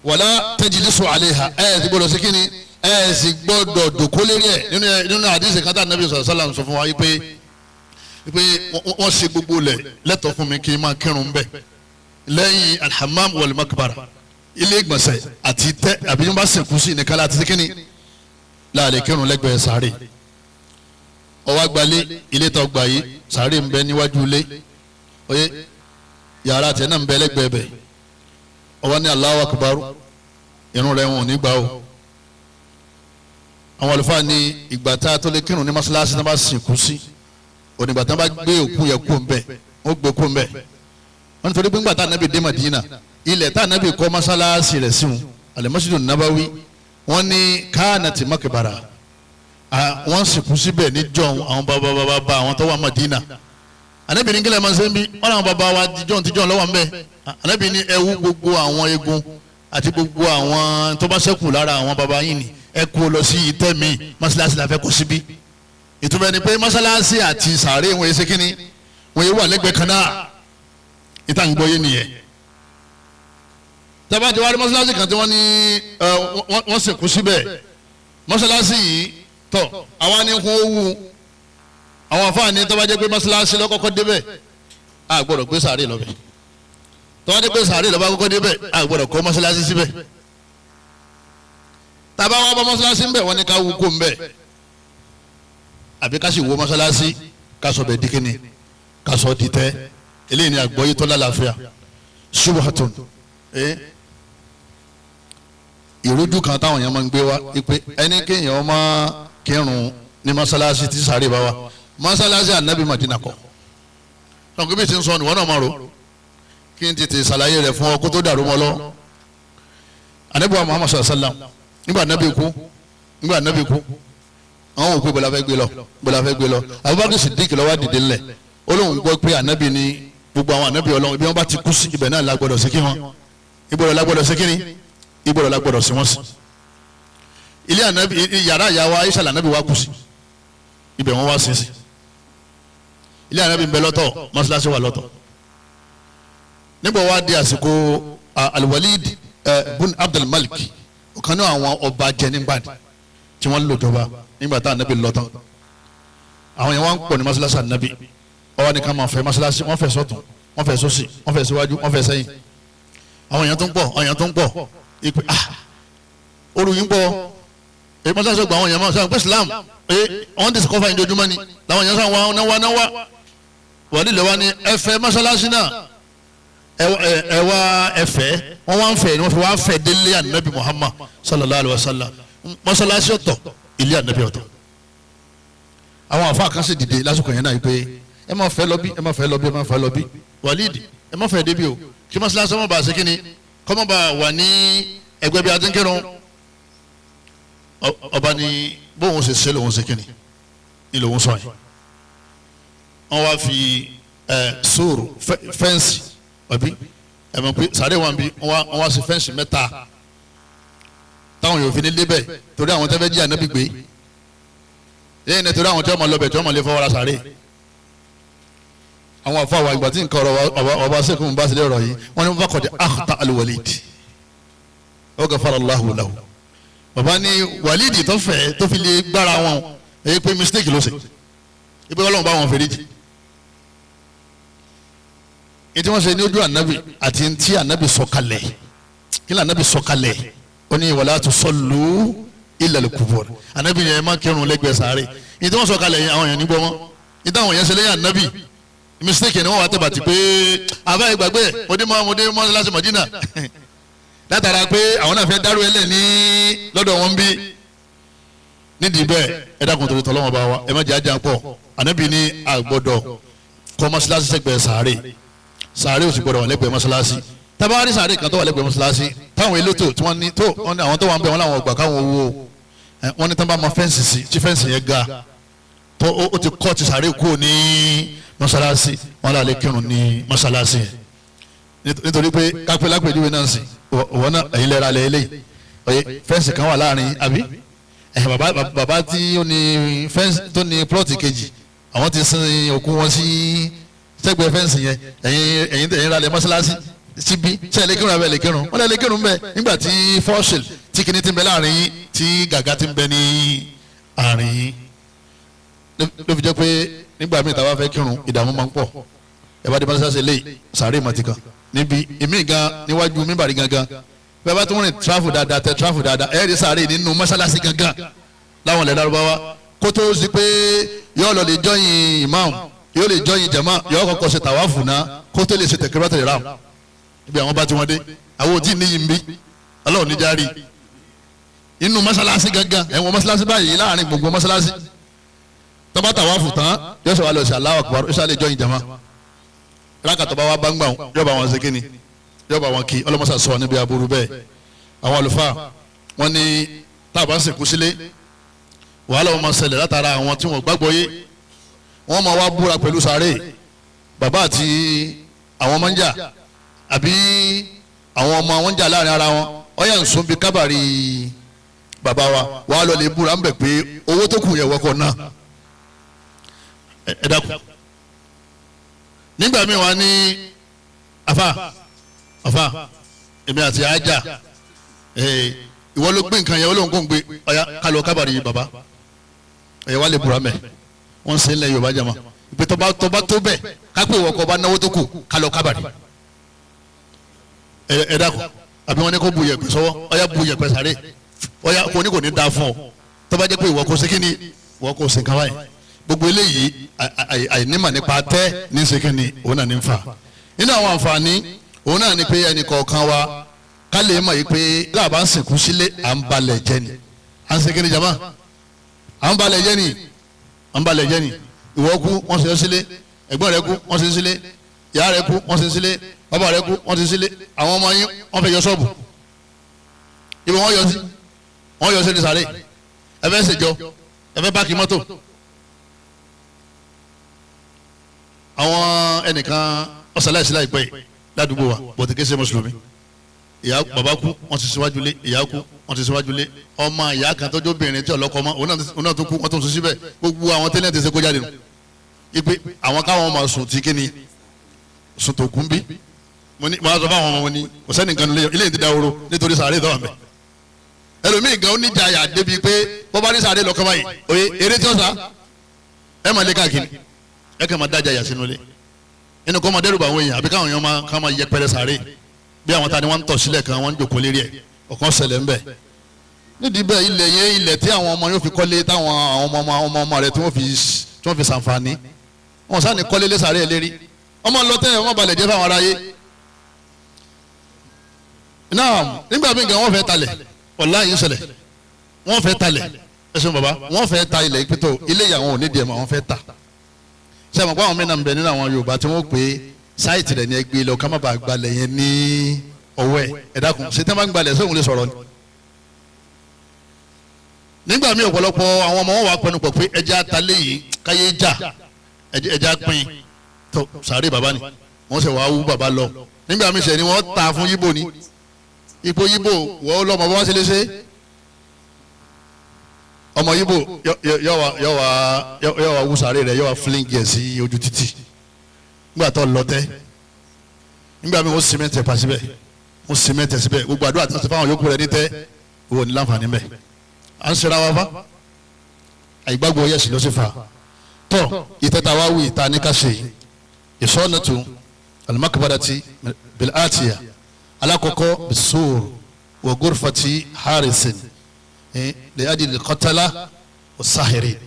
wala tajlisu alayha, ẹ sì gbọ́dọ̀ sí kíni, ẹ sì gbọ́dọ̀ jókòó lérí ẹ. Nínú àdìsí kan tá Ànábì sallallahu alaihi wasallam sọ fún wa pé wọ́n ṣe gbogbo lẹ̀ lẹ́tọ̀ọ́ fún mi kí n máa kírun bẹ́ẹ̀ lẹ́yìn alhamam wal makbara, ilé ìgbọ̀nsẹ̀ àti tẹ́ àbí wọ́n bá sìnkú sí nìkan láti kíni láàlẹ́ kírun lẹ́gbẹ̀ẹ́ sàárè. Ọwọ́ agbalẹ̀ ilé tó gbà yìí, sàárè ń bẹ níwájú ilé, oyè yàrá tẹ̀ náà ń bẹ lẹ́gbẹ̀ẹ́ bẹ̀. Ọwọ́ ní Allahu akbar, irun rẹ̀ wọn ò ní gbà o. Àwọn àlùfáà ní ìgbà tá a tó lè kírun ní mọ́ṣáláṣí náà bá sìnkú sí, onígbà tí wọ́n bá gbé òkú yẹ kó ń bẹ̀, wọ́n gbé kó ń bẹ̀. Wọ́n nítorí pé ńgbà tá ànábì dé Madina, ilẹ̀ tá ànábì kọ́ mọ́ṣáláṣí rẹ̀ síhun al-Masjidu Nabawi, wọ́n ní káànàtì makbara, wọ́n sìnkú síbẹ̀ níjọ́ àwọn bàbá bàbá àwọn tó wà Madina. Ànábì ní kílẹ̀ máa ṣe ń bí wọ́n làwọn bàbá wa tíjọ́ tíjọ́ lọ́wọ́ ń bẹ̀. Ànábì ní ẹ wú gbogbo àwọn eegun àti gbogbo àwọn tó bá ṣẹ́kù lára àwọn bàbá yìí ni ẹ kó lọ sí ìtẹ́ mi, mọ́ṣáláṣí la fẹ́ kó síbí. Ìtumọ̀ ẹni pé mọ́ṣáláṣí àti sàárè wọn ṣe kíni, wọn yé wà lẹ́gbẹ̀ẹ́ kan náà. Ìta ń gbọ́ yé nìyẹn. Tẹ́bá ti wá rí mọ́ṣáláṣí kan tí wọ́n ní wọ́n sìnkú síbẹ̀, mọ́ṣáláṣí yìí tọ̀ àwa ní kún ó wú. Àwọn afáàní tó bá jẹ́ pé mọ́ṣáláṣí lọ́kọ́kọ́ débẹ̀, a gbọ́dọ̀ gbé sàárè lọ́bẹ̀. Tó bá jẹ́ pé sàárè lọ́ba kọ́kọ́ débẹ̀, a gbọ́dọ̀ kọ́ mọ́ṣáláṣí síbẹ̀. Tàbá wá bá mọ́ṣáláṣí ń bẹ̀, wọ́n ní ká wú kó ń bẹ̀, àbí ká sì wó mọ́ṣáláṣí ká sọ bẹ̀ di kíni, ká sọ di tẹ́. Eléyìí ni àgbọ́yé tó lálàáfíà. Ṣubuhatun, ìrújú kan táwọn èèyàn máa ń gbé wá pé ẹni kéèyàn máa kírun ní mọ́ṣáláṣí tí sàárè bá wà. Mọ́ṣáláṣí ànábì Mádínà kọ́ sọ̀rọ̀ kí bí ti ń sọ ni wọ́n náà máa rò kí n tètè ṣàlàyé rẹ̀ fún ọ kó tó dàrú mọ́ lọ. Ànábì wa Muhammad sallallahu alaihi wasallam, nígbà ànábì kú àwọn òkú bọ̀lá fẹ́ gbé lọ bọ̀lá fẹ́ gbé lọ. Abubakar Siddiq ló wá dìde ńlẹ̀, ó lóun gbọ́ pé ànábì ni gbogbo àwọn ànábì Ọlọ́run ibi wọn bá ti kú sí ibẹ̀ náà lágbọ́dọ̀ sí kí wọn, ibọ̀dọ̀ lágbọ́dọ̀ sí kíni, ibọ̀dọ̀ lágbọ́dọ̀ sí wọn sí. Ilé ànábì, yàrá ìyàwó Aisha lànábì wá kú sí, ibẹ̀ wọn wá sí sí. Ilé ànábì ń bẹ lọ́tọ̀, mọ́ṣáláṣí wà lọ́tọ̀. Nígbà wá di àsìkò Al-Walid bun Abdul Malik, ọ̀kan náà àwọn ọba jẹ nígbà tí wọ́n lò jọba nígbà tá ànábì lọ tán, àwọn yẹn wọ́n ń pọ̀ ní mọ́ṣáláṣí ànábì. Ọwọ́ ni ká máa fẹ́ mọ́ṣáláṣí, wọ́n fẹ́ sọ́tún, wọ́n fẹ́ sósì, wọ́n fẹ́ síwájú, wọ́n fẹ́ sẹ́yìn. Àwọn èèyàn tó ń pọ̀, àwọn èèyàn tó ń pọ̀, ìpè ah oru yìí ń pọ̀, èyí mọ́ṣáláṣí gba àwọn èèyàn máa sọ pé Islam ẹ wọ́n ti sọ́kọ́ fàyín dojúmọ́ ni làwọn èèyàn sàn wá náwá náwá. Wọ́n nílẹ̀ wá ní ẹ fẹ́ mọ́ṣáláṣí náà, ẹ wá ẹ fẹ́, wọ́n wá ń fẹ́ ni wọ́n fi wá fẹ́ délé ànábì Muhammad sallallahu alayhi wa sallam. Mọ́ṣáláṣí ọ̀tọ̀, ilé ànábì ọ̀tọ̀. Àwọn àfa kan sì dìde lásìkò yẹn náà yìí pé ẹ má fẹ́ lọ bí, ẹ má fẹ́ lọ bí, ẹ má fẹ́ lọ bí, Walidi ẹ má fẹ́ débi o, kí mọ́ṣáláṣí ọmọ bá ṣe kí ni, kọ́mọ bá wà ní ẹgbẹ́ bí a ti ń kírun. Ọba ni bóun ṣe ṣe lòun ṣe kí ni ni lòun sọ yẹn. Wọ́n wá fi sóòrò fẹ́ǹsì àbí ẹ̀mọ̀ pé sàárè wọn bí wọ́n wá sí fẹ́ǹsì mẹ́ta táwọn yóò fi ní lébẹ̀ torí àwọn tẹ́fẹ́ jí ànábì gbé lẹ́yìn náà torí àwọn tí wọ́n máa lọ bẹ̀ tí wọ́n máa lè fọwọ́ ra sàárè. Àwọn àfa àwọn àgbà tí nǹkan ọ̀rọ̀ ọba sẹ́kùn bá sílẹ̀ ọ̀rọ̀ yìí wọ́n ní wọ́n bá kọ̀dé akhta al-Walid wa ghafara Allahu lahu. Bàbá ní Walidi tó fẹ́ tó fi lè gbára wọn èyí pé mistake ló ṣe ibi Ọlọ́run bá wọn fèrè jì. Ètí wọ́n ṣe ní ojú ànábì àti ntí ànábì sọ̀kalẹ̀ kí ni ànábì sọ̀kalẹ̀ ó ní wala tusallu illa al-qubur ànábì yẹn má kírun lẹ́gbẹ̀ẹ́ sáré. Ètí wọ́n sọ̀kalẹ̀ yẹn àwọn yẹn nígbọ́ mọ́ ètí àwọn yẹn ṣe lẹ́yìn ànábì mistake ni wọ́n wá tẹ̀bàtì pé àbá ìgbàgbé mo dé mọ́ láti Mọ̀dínà látara pé àwọn náà fẹ́ dárú ẹlẹ́ ní lọ́dọ̀ wọn bí nídìí bẹ́ẹ̀ ẹ dákun torí tọ́lọ́wọ́n bá wa ẹ má jẹ́ ajá pọ̀. Ànábì ní a gbọ́dọ̀ kọ́ mọ́ṣáláṣí sẹ́gbẹ̀ẹ́ sàárè, sàárè ò sì gbọ́dọ̀ wà lẹ́gbẹ̀ẹ́ mọ́ṣáláṣí. Tábà rí sàárè kan tó wà lẹ́gbẹ̀ẹ́ mọ́ṣáláṣí táwọn elétò tí wọ́n ní tó àwọn tó wà ń bẹ̀ wọ́n làwọn ọgbà káwọn owó wọ́n ní tán bá mọ fẹ́ǹsì sí tí fẹ́ǹsì yẹn ga tó ó ti kọ́ ti sàárè kúrò ní mọ́ṣáláṣí wọn là lè kírun ní mọ́ṣáláṣí yẹn nítorí pé kápẹ́ lápèjúwe náà sì wọ́n náà ẹ̀yin lẹ́ra lẹ́ eléyìí ọ̀yẹ́ fẹ́ǹsì kan wà láàrin àbí bàbá tí ó ní fẹ́ǹsì tó ní plọ́ọ̀tì kejì àwọn ti sin òkú wọn sí sẹ́gbẹ̀ẹ́ fẹ́ǹsì yẹn ẹ̀yin ẹ̀yin ra lẹ̀ mọ́ṣáláṣí síbi ṣe lè kírun abẹ́ lè kírun wọ́n lè kírun bẹ́ẹ̀ nígbà tí fọ́ọ̀ṣìl tí kinní ti ń bẹ láàrin yín tí gàgà ti ń bẹ ní àárín yín ló fi jẹ́ pé nígbà míì tá a bá fẹ́ kírun ìdààmú máa ń pọ̀. Ẹ bá dé mọ́ṣáláṣí lè sàárè mọ̀tì kan níbi èmi gan níwájú mímbàrí gangan bẹ́ẹ̀ bá tún rìn tráfù dáadáa tẹ tráfù dáadáa ẹ̀ rí sàárè nínú mọ́ṣáláṣí gangan láwọn ilẹ̀ Lárúbáwá kó tó sí pé yóò lọ lè jọyìn imam yóò lè jọyìn jama yóò kọ́kọ́ ṣe tàwáfù náà kó tó lè ṣe tẹkírọ́tì ram ibi àwọn bá ti wọn dé àwọn ò tí ì níyì ń bí Ọlọ́run níjà rí inú mọ́ṣáláṣí gangan ẹ̀wọ̀n mọ́ṣáláṣí báyìí láàrin gbogbo mọ́ṣáláṣí tó bá tàwáfù tán yóò ṣe wà lọ sí Allahu Akbar yóò ṣe lè jọyìn jama rákàtọ̀ bá wá bá ń gbà yóò bá wọn ṣe kíni yóò bá wọn kí ọlọ́mọṣà sọ níbi aburú bẹ́ẹ̀. Àwọn àlùfáà wọn ní tá a bá ń sìnkú sílé wàhálà wọn máa ṣẹlẹ̀ látara àwọn tí wọn gbàgbọ́ yé wọn máa wá búra pẹ̀lú sàárè bàbá àti àwọn ọmọ ń jà àbí àwọn ọmọ wọn ń jà láàrin ara wọn ọyà ń sún bí kábàárì bàbá wa wàá lọ lè búra ń bẹ̀ pé owó tó kù yẹ wọkọ̀ náà ẹ dákun. Nígbà míì wá ní afa afa èmi àti ajá ìwọ ló gbé nǹkan yẹn olóhùn kò ń gbé ọ̀yà kálọ̀ kábàárì bàbá ẹ̀yẹ wà lè búra mẹ́ wọ́n ń ṣe ńlẹ̀ Yorùbá jama ìpè tọba tọba tó bẹ̀ kápẹ́ ìwọ kọ́ bá náwó tó kù kálọ̀ kábàárì ẹ dákun. Àbí wọn ní kó bu yẹ̀pẹ̀ sọ́wọ́ ọ̀yà bu yẹ̀pẹ̀ sáré ọ̀yà kò ní kò ní da fún ọ tọba jẹ́ pé ìwọ kò sí kíni ìwọ kò sí nǹkan báyìí. Gbogbo eléyìí àìnímọ̀ nípa tẹ́ ní ṣe kíni òun náà ní fa. Nínú àwọn àǹfààní òun náà ni pé ẹnì kọ̀ọ̀kan wa ká lè mọ̀ yìí pé láàbá ń sìnkú sílé à ń balẹ̀ jẹ́ ni à ń ṣe kíni jama à ń balẹ̀ jẹ́ ni à ń balẹ̀ jẹ́ ni. Ìwọ kú wọ́n ṣe é sílé, ẹ̀gbọ́n rẹ kú wọ́n ṣe é sílé, ìyá rẹ kú wọ́n ṣe é sílé, bàbá rẹ kú wọ́n ṣe é sílé, àwọn ọmọ yín wọ́n fẹ́ yọ ṣọ́ọ̀bù ibi wọ́n yọ sí wọ́n yọ sí ní sàré ẹ fẹ́ ṣèjọ ẹ fẹ́ páàkì mọ́tò. Àwọn ẹnìkan ọ̀sálàìsí láìpẹ́ ládùúgbò wa bọ̀dé kése mùsùlùmí ìyá bàbá kú wọ́n ti síwájú lé, ìyá kú wọ́n ti síwájú lé, ọmọ ìyá kan tọ́jú obìnrin tí ọlọ́kọ ọmọ òun náà tó kú wọ́n tó ń sún síbẹ̀. Gbogbo àwọn tẹ́lẹ̀ ti ṣe kó jáde nù ipe àwọn káwọn máa sùn tí kíni sùn tó kún bí. Mo ní mo sọ fún àwọn ọmọ ní kò sẹ́nìkan ilé yìí ti dahoro nítorí sàárè tó wà mẹ́. Ẹlòmíì gan oníjàyà débi pé bọ́bá ní sàárè lọ́kọ́ báyìí oye eré tí ó sá ẹ máa lé káàkiri ẹ kàn máa dájà yà sínú ilé inú kọ́ máa dẹ́rù bá àwọn èèyàn àbí káwọn èèyàn máa ká máa yẹpẹrẹ sàárè bí àwọn ta ni wọ́n ń tọ̀ sílẹ̀ kan wọ́n ń jòkó lérí ẹ̀ ọ̀kan ṣẹlẹ̀ ńbẹ̀. Nídìí bẹ́ẹ̀ ilẹ̀ yẹn ilẹ̀ tí àwọn ọmọ yóò fi kọ́lé táwọn àwọn ọmọ ọmọ ọmọ rẹ̀ tí wọ́n fi ṣàǹfààní wọn sáà ní kọ́lé lé sàárè lérí ọmọ lọ́tẹ̀ ọmọ balẹ̀ jẹ́ fáwọn aráyé. Náà nígbà míì gan wọ́n fẹ́ talẹ̀ wàláhì ń ṣẹlẹ̀ wọ́n fẹ́ talẹ̀ ẹ̀sùn bàbá wọ́n fẹ́ ta ilẹ̀ ìpẹ́tọ̀ ilé ìyàwó ò ní díẹ̀ mọ́ àwọn fẹ́ ta ṣe àmọ́ pé àwọn mìíràn bẹ nínú àwọn Yorùbá tí wọ́n pè é sáìtì rẹ̀ ní ẹgbẹ́ lọ ká má bàa gbalẹ̀ yẹn ní ọwọ́ ẹ̀ ẹ dákun ṣe tí wọ́n bá ń gbalẹ̀ sóhun lè sọ̀rọ̀ ni. Nígbà míì ọ̀pọ̀lọpọ̀ àwọn ọmọ wọn wà pẹnu pọ̀ pé ẹja atalé yìí káyé jà Ẹja pín tó sàárè bàbá ni wọ́n ṣe wàá wú bàbá lọ. Nígbà míì ṣe ni wọ́n ta fún yíbò ni, ipò yíbò wọ́n lọ́mọ bá wá ṣe léṣe. Ọmọ yíbò yọ wá wú sàárè rẹ̀, yọ wá fílíǹgì ẹ̀ sí ojú títì nígbà tó lọ tẹ́. Nígbà míì wọ́n sìmẹ́ntì ẹ̀ pa síbẹ̀, wọ́n sìmẹ́ntì ẹ̀ síbẹ̀. Gbogbo àdúrà tó ń ṣe fáwọn yòókù rẹ̀ ní tẹ́, wọ́n ní láǹfààní bẹ́ẹ̀. À ń ṣera wa fa àìgbàgbọ́ yẹ̀sì ló sì fa tọ́. Ìtẹ́ta wá wí ìta ní ká ṣe yìí, ìsọ́nàtú alimakabadati bil'atiya. Alakoko bisur wa gurfati harisin lè adi kọtala wa sahiri.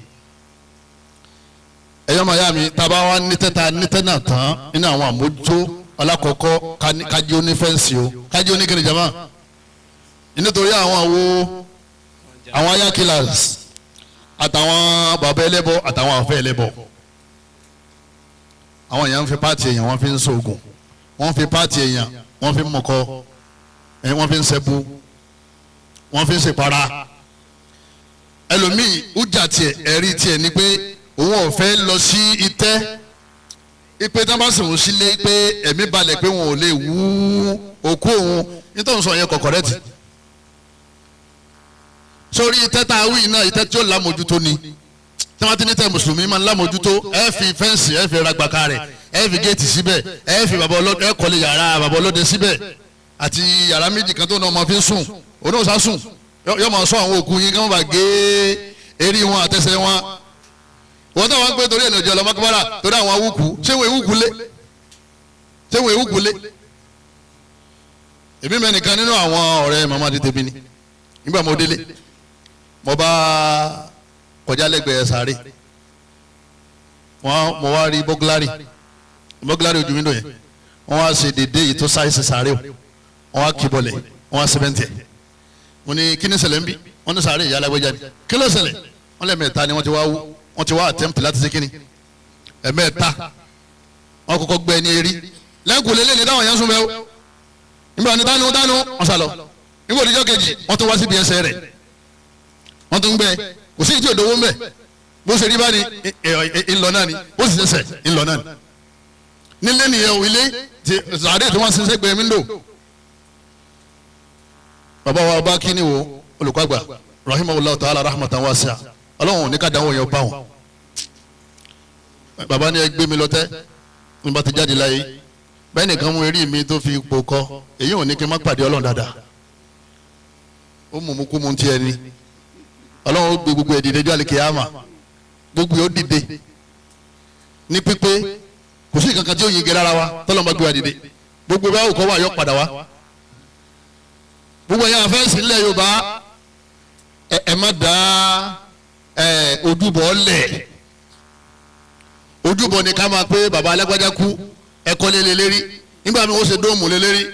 Ẹ̀yọ́ màá yá mi, taba wa nítẹ́ta nítẹ́ náà tán nínú àwọn àmójútó alakoko, kájí ó ní fẹ́ǹsì o, kájí ó ní kíni jama, nítorí àwọn àwo àwọn ayakilas àtàwọn bàbá ẹlẹ́bọ àtàwọn àfẹ́ ẹlẹ́bọ. Àwọn èèyàn ń fi páàtì èèyàn, wọ́n fi ń ṣoògùn, wọ́n fi páàtì èèyàn, wọ́n fi ń mọ̀kọ, wọ́n fi ń ṣẹ́bù, wọ́n fi ń ṣèpara. Ẹlòmíì újà tiẹ̀, ẹ̀rí tiẹ̀ ni pé òun ò fẹ́ lọ sí itẹ́, ipe tí wọ́n bá sì ń sílé pé ẹ̀mí balẹ̀ pé wọn ò lè wú òkú òun. Nítorí sọ yẹn kọ̀kọ̀ rẹ̀ tì sórí itẹ́ tá a wí náà, itẹ́ tí ó lámójútó ni. Tí wọ́n ti ní tẹ́ mùsùlùmí máa ń lámójútó, ẹ fi fẹ́ǹsì, ẹ fi ragbaka rẹ̀, ẹ fi géètì síbẹ̀, ẹ fi bàbá ọlọ́dẹ, ẹ kọ́lé yàrá bàbá ọlọ́dẹ síbẹ̀ àti yàrá méjì kan tó náà máa fi ń sùn. Òun náà sá sùn, yọ máa sọ àwọn òkú yín kí wọ́n bá gé eré wọn àtẹsẹ̀ wọn. Wọ́n táwọn ń pè torí ẹ̀nà ìjọ lọ́mọkúbára torí àwọn awúkú, ṣé wọ́n ewúkú lé? Ṣé wọ́n ewúkú lé? Èmi mẹ́nìkan nínú àwọn ọ̀rẹ́ màmá ti tèmi ni. Nígbà mo délé, mo bá kọjá lẹ́gbẹ̀ẹ́ sáré wọn, mo wá rí bọ́gláàrì ojú wíńdò yẹn. Wọ́n wá ṣe dédé yìí tó sáìsì sáré o, wọ́n wá kíbọlẹ̀, wọ́n wá sẹ́mẹ́ntì ẹ̀. Mo ní kí ni ṣẹlẹ̀ ń bí? Wọ́n ní sáré ìyá alágbèjà ni. Kí ló ṣẹlẹ̀? Wọ́n lẹ́mẹ̀ẹ́ta ni wọ́n ti wá wú, wọ́n ti wá attempt láti ṣe kíni ẹ̀mẹ́ẹ̀ta. Wọ́n kọ́kọ́ gbẹ ní erí lẹ́kùn lélẹ̀ ní táwọn yẹn ń sún bẹ́ẹ̀ o. Nígbà ní dánú dánú wọ́n sá lọ. Nígbà òdìjọ́ kejì, wọ́n tún wá síbi ẹsẹ̀ rẹ̀, wọ́n tún gbẹ. Kò sí ìdí òdòwó mbẹ. Bó ṣe rí bá ní ńlọ náà ni, bó sì ṣẹṣẹ ńlọ náà ni. Nílé nìyẹn o, ilé ti sàárè tí wọ́n ṣiṣẹ́ gbẹ mí lò. Bàbá wa bá kí ni wo olùkọ́ àgbà rahimahullah ta'ala rahmatan wasi'a, ọlọ́run ò ní ká dáwọ́ yẹn bá wọn. Bàbá ní ẹ gbé mi lọ́tẹ́ ní bá ti jáde láyé, bẹ́ẹ̀ nìkan mú eré mi tó fi ipò kọ, èyí ò ní kí n má pàdé ọlọ́run dáadáa. Ó mú mu kú mu tiẹ̀ ni. Ọlọ́run ó gbé gbogbo ẹ̀ dìde jọ́ àlìkìyámà, gbogbo ẹ̀ ó dìde ní pípé. Kò sí kankan tí ó yin gẹ lára wa tọ́lọ́mọ bá gbé wa dìde. Gbogbo bá òkò wa yọ padà wá. Gbogbo ẹ̀yà àfẹ́sì ńlẹ̀ Yorùbá, ẹ má da ojúbọ lẹ̀. Ojúbọ ni ká máa pé baba alágbájá kú, ẹ̀kọ́ lé lérí. Nígbà mi ó ṣe dóòmù lé lérí.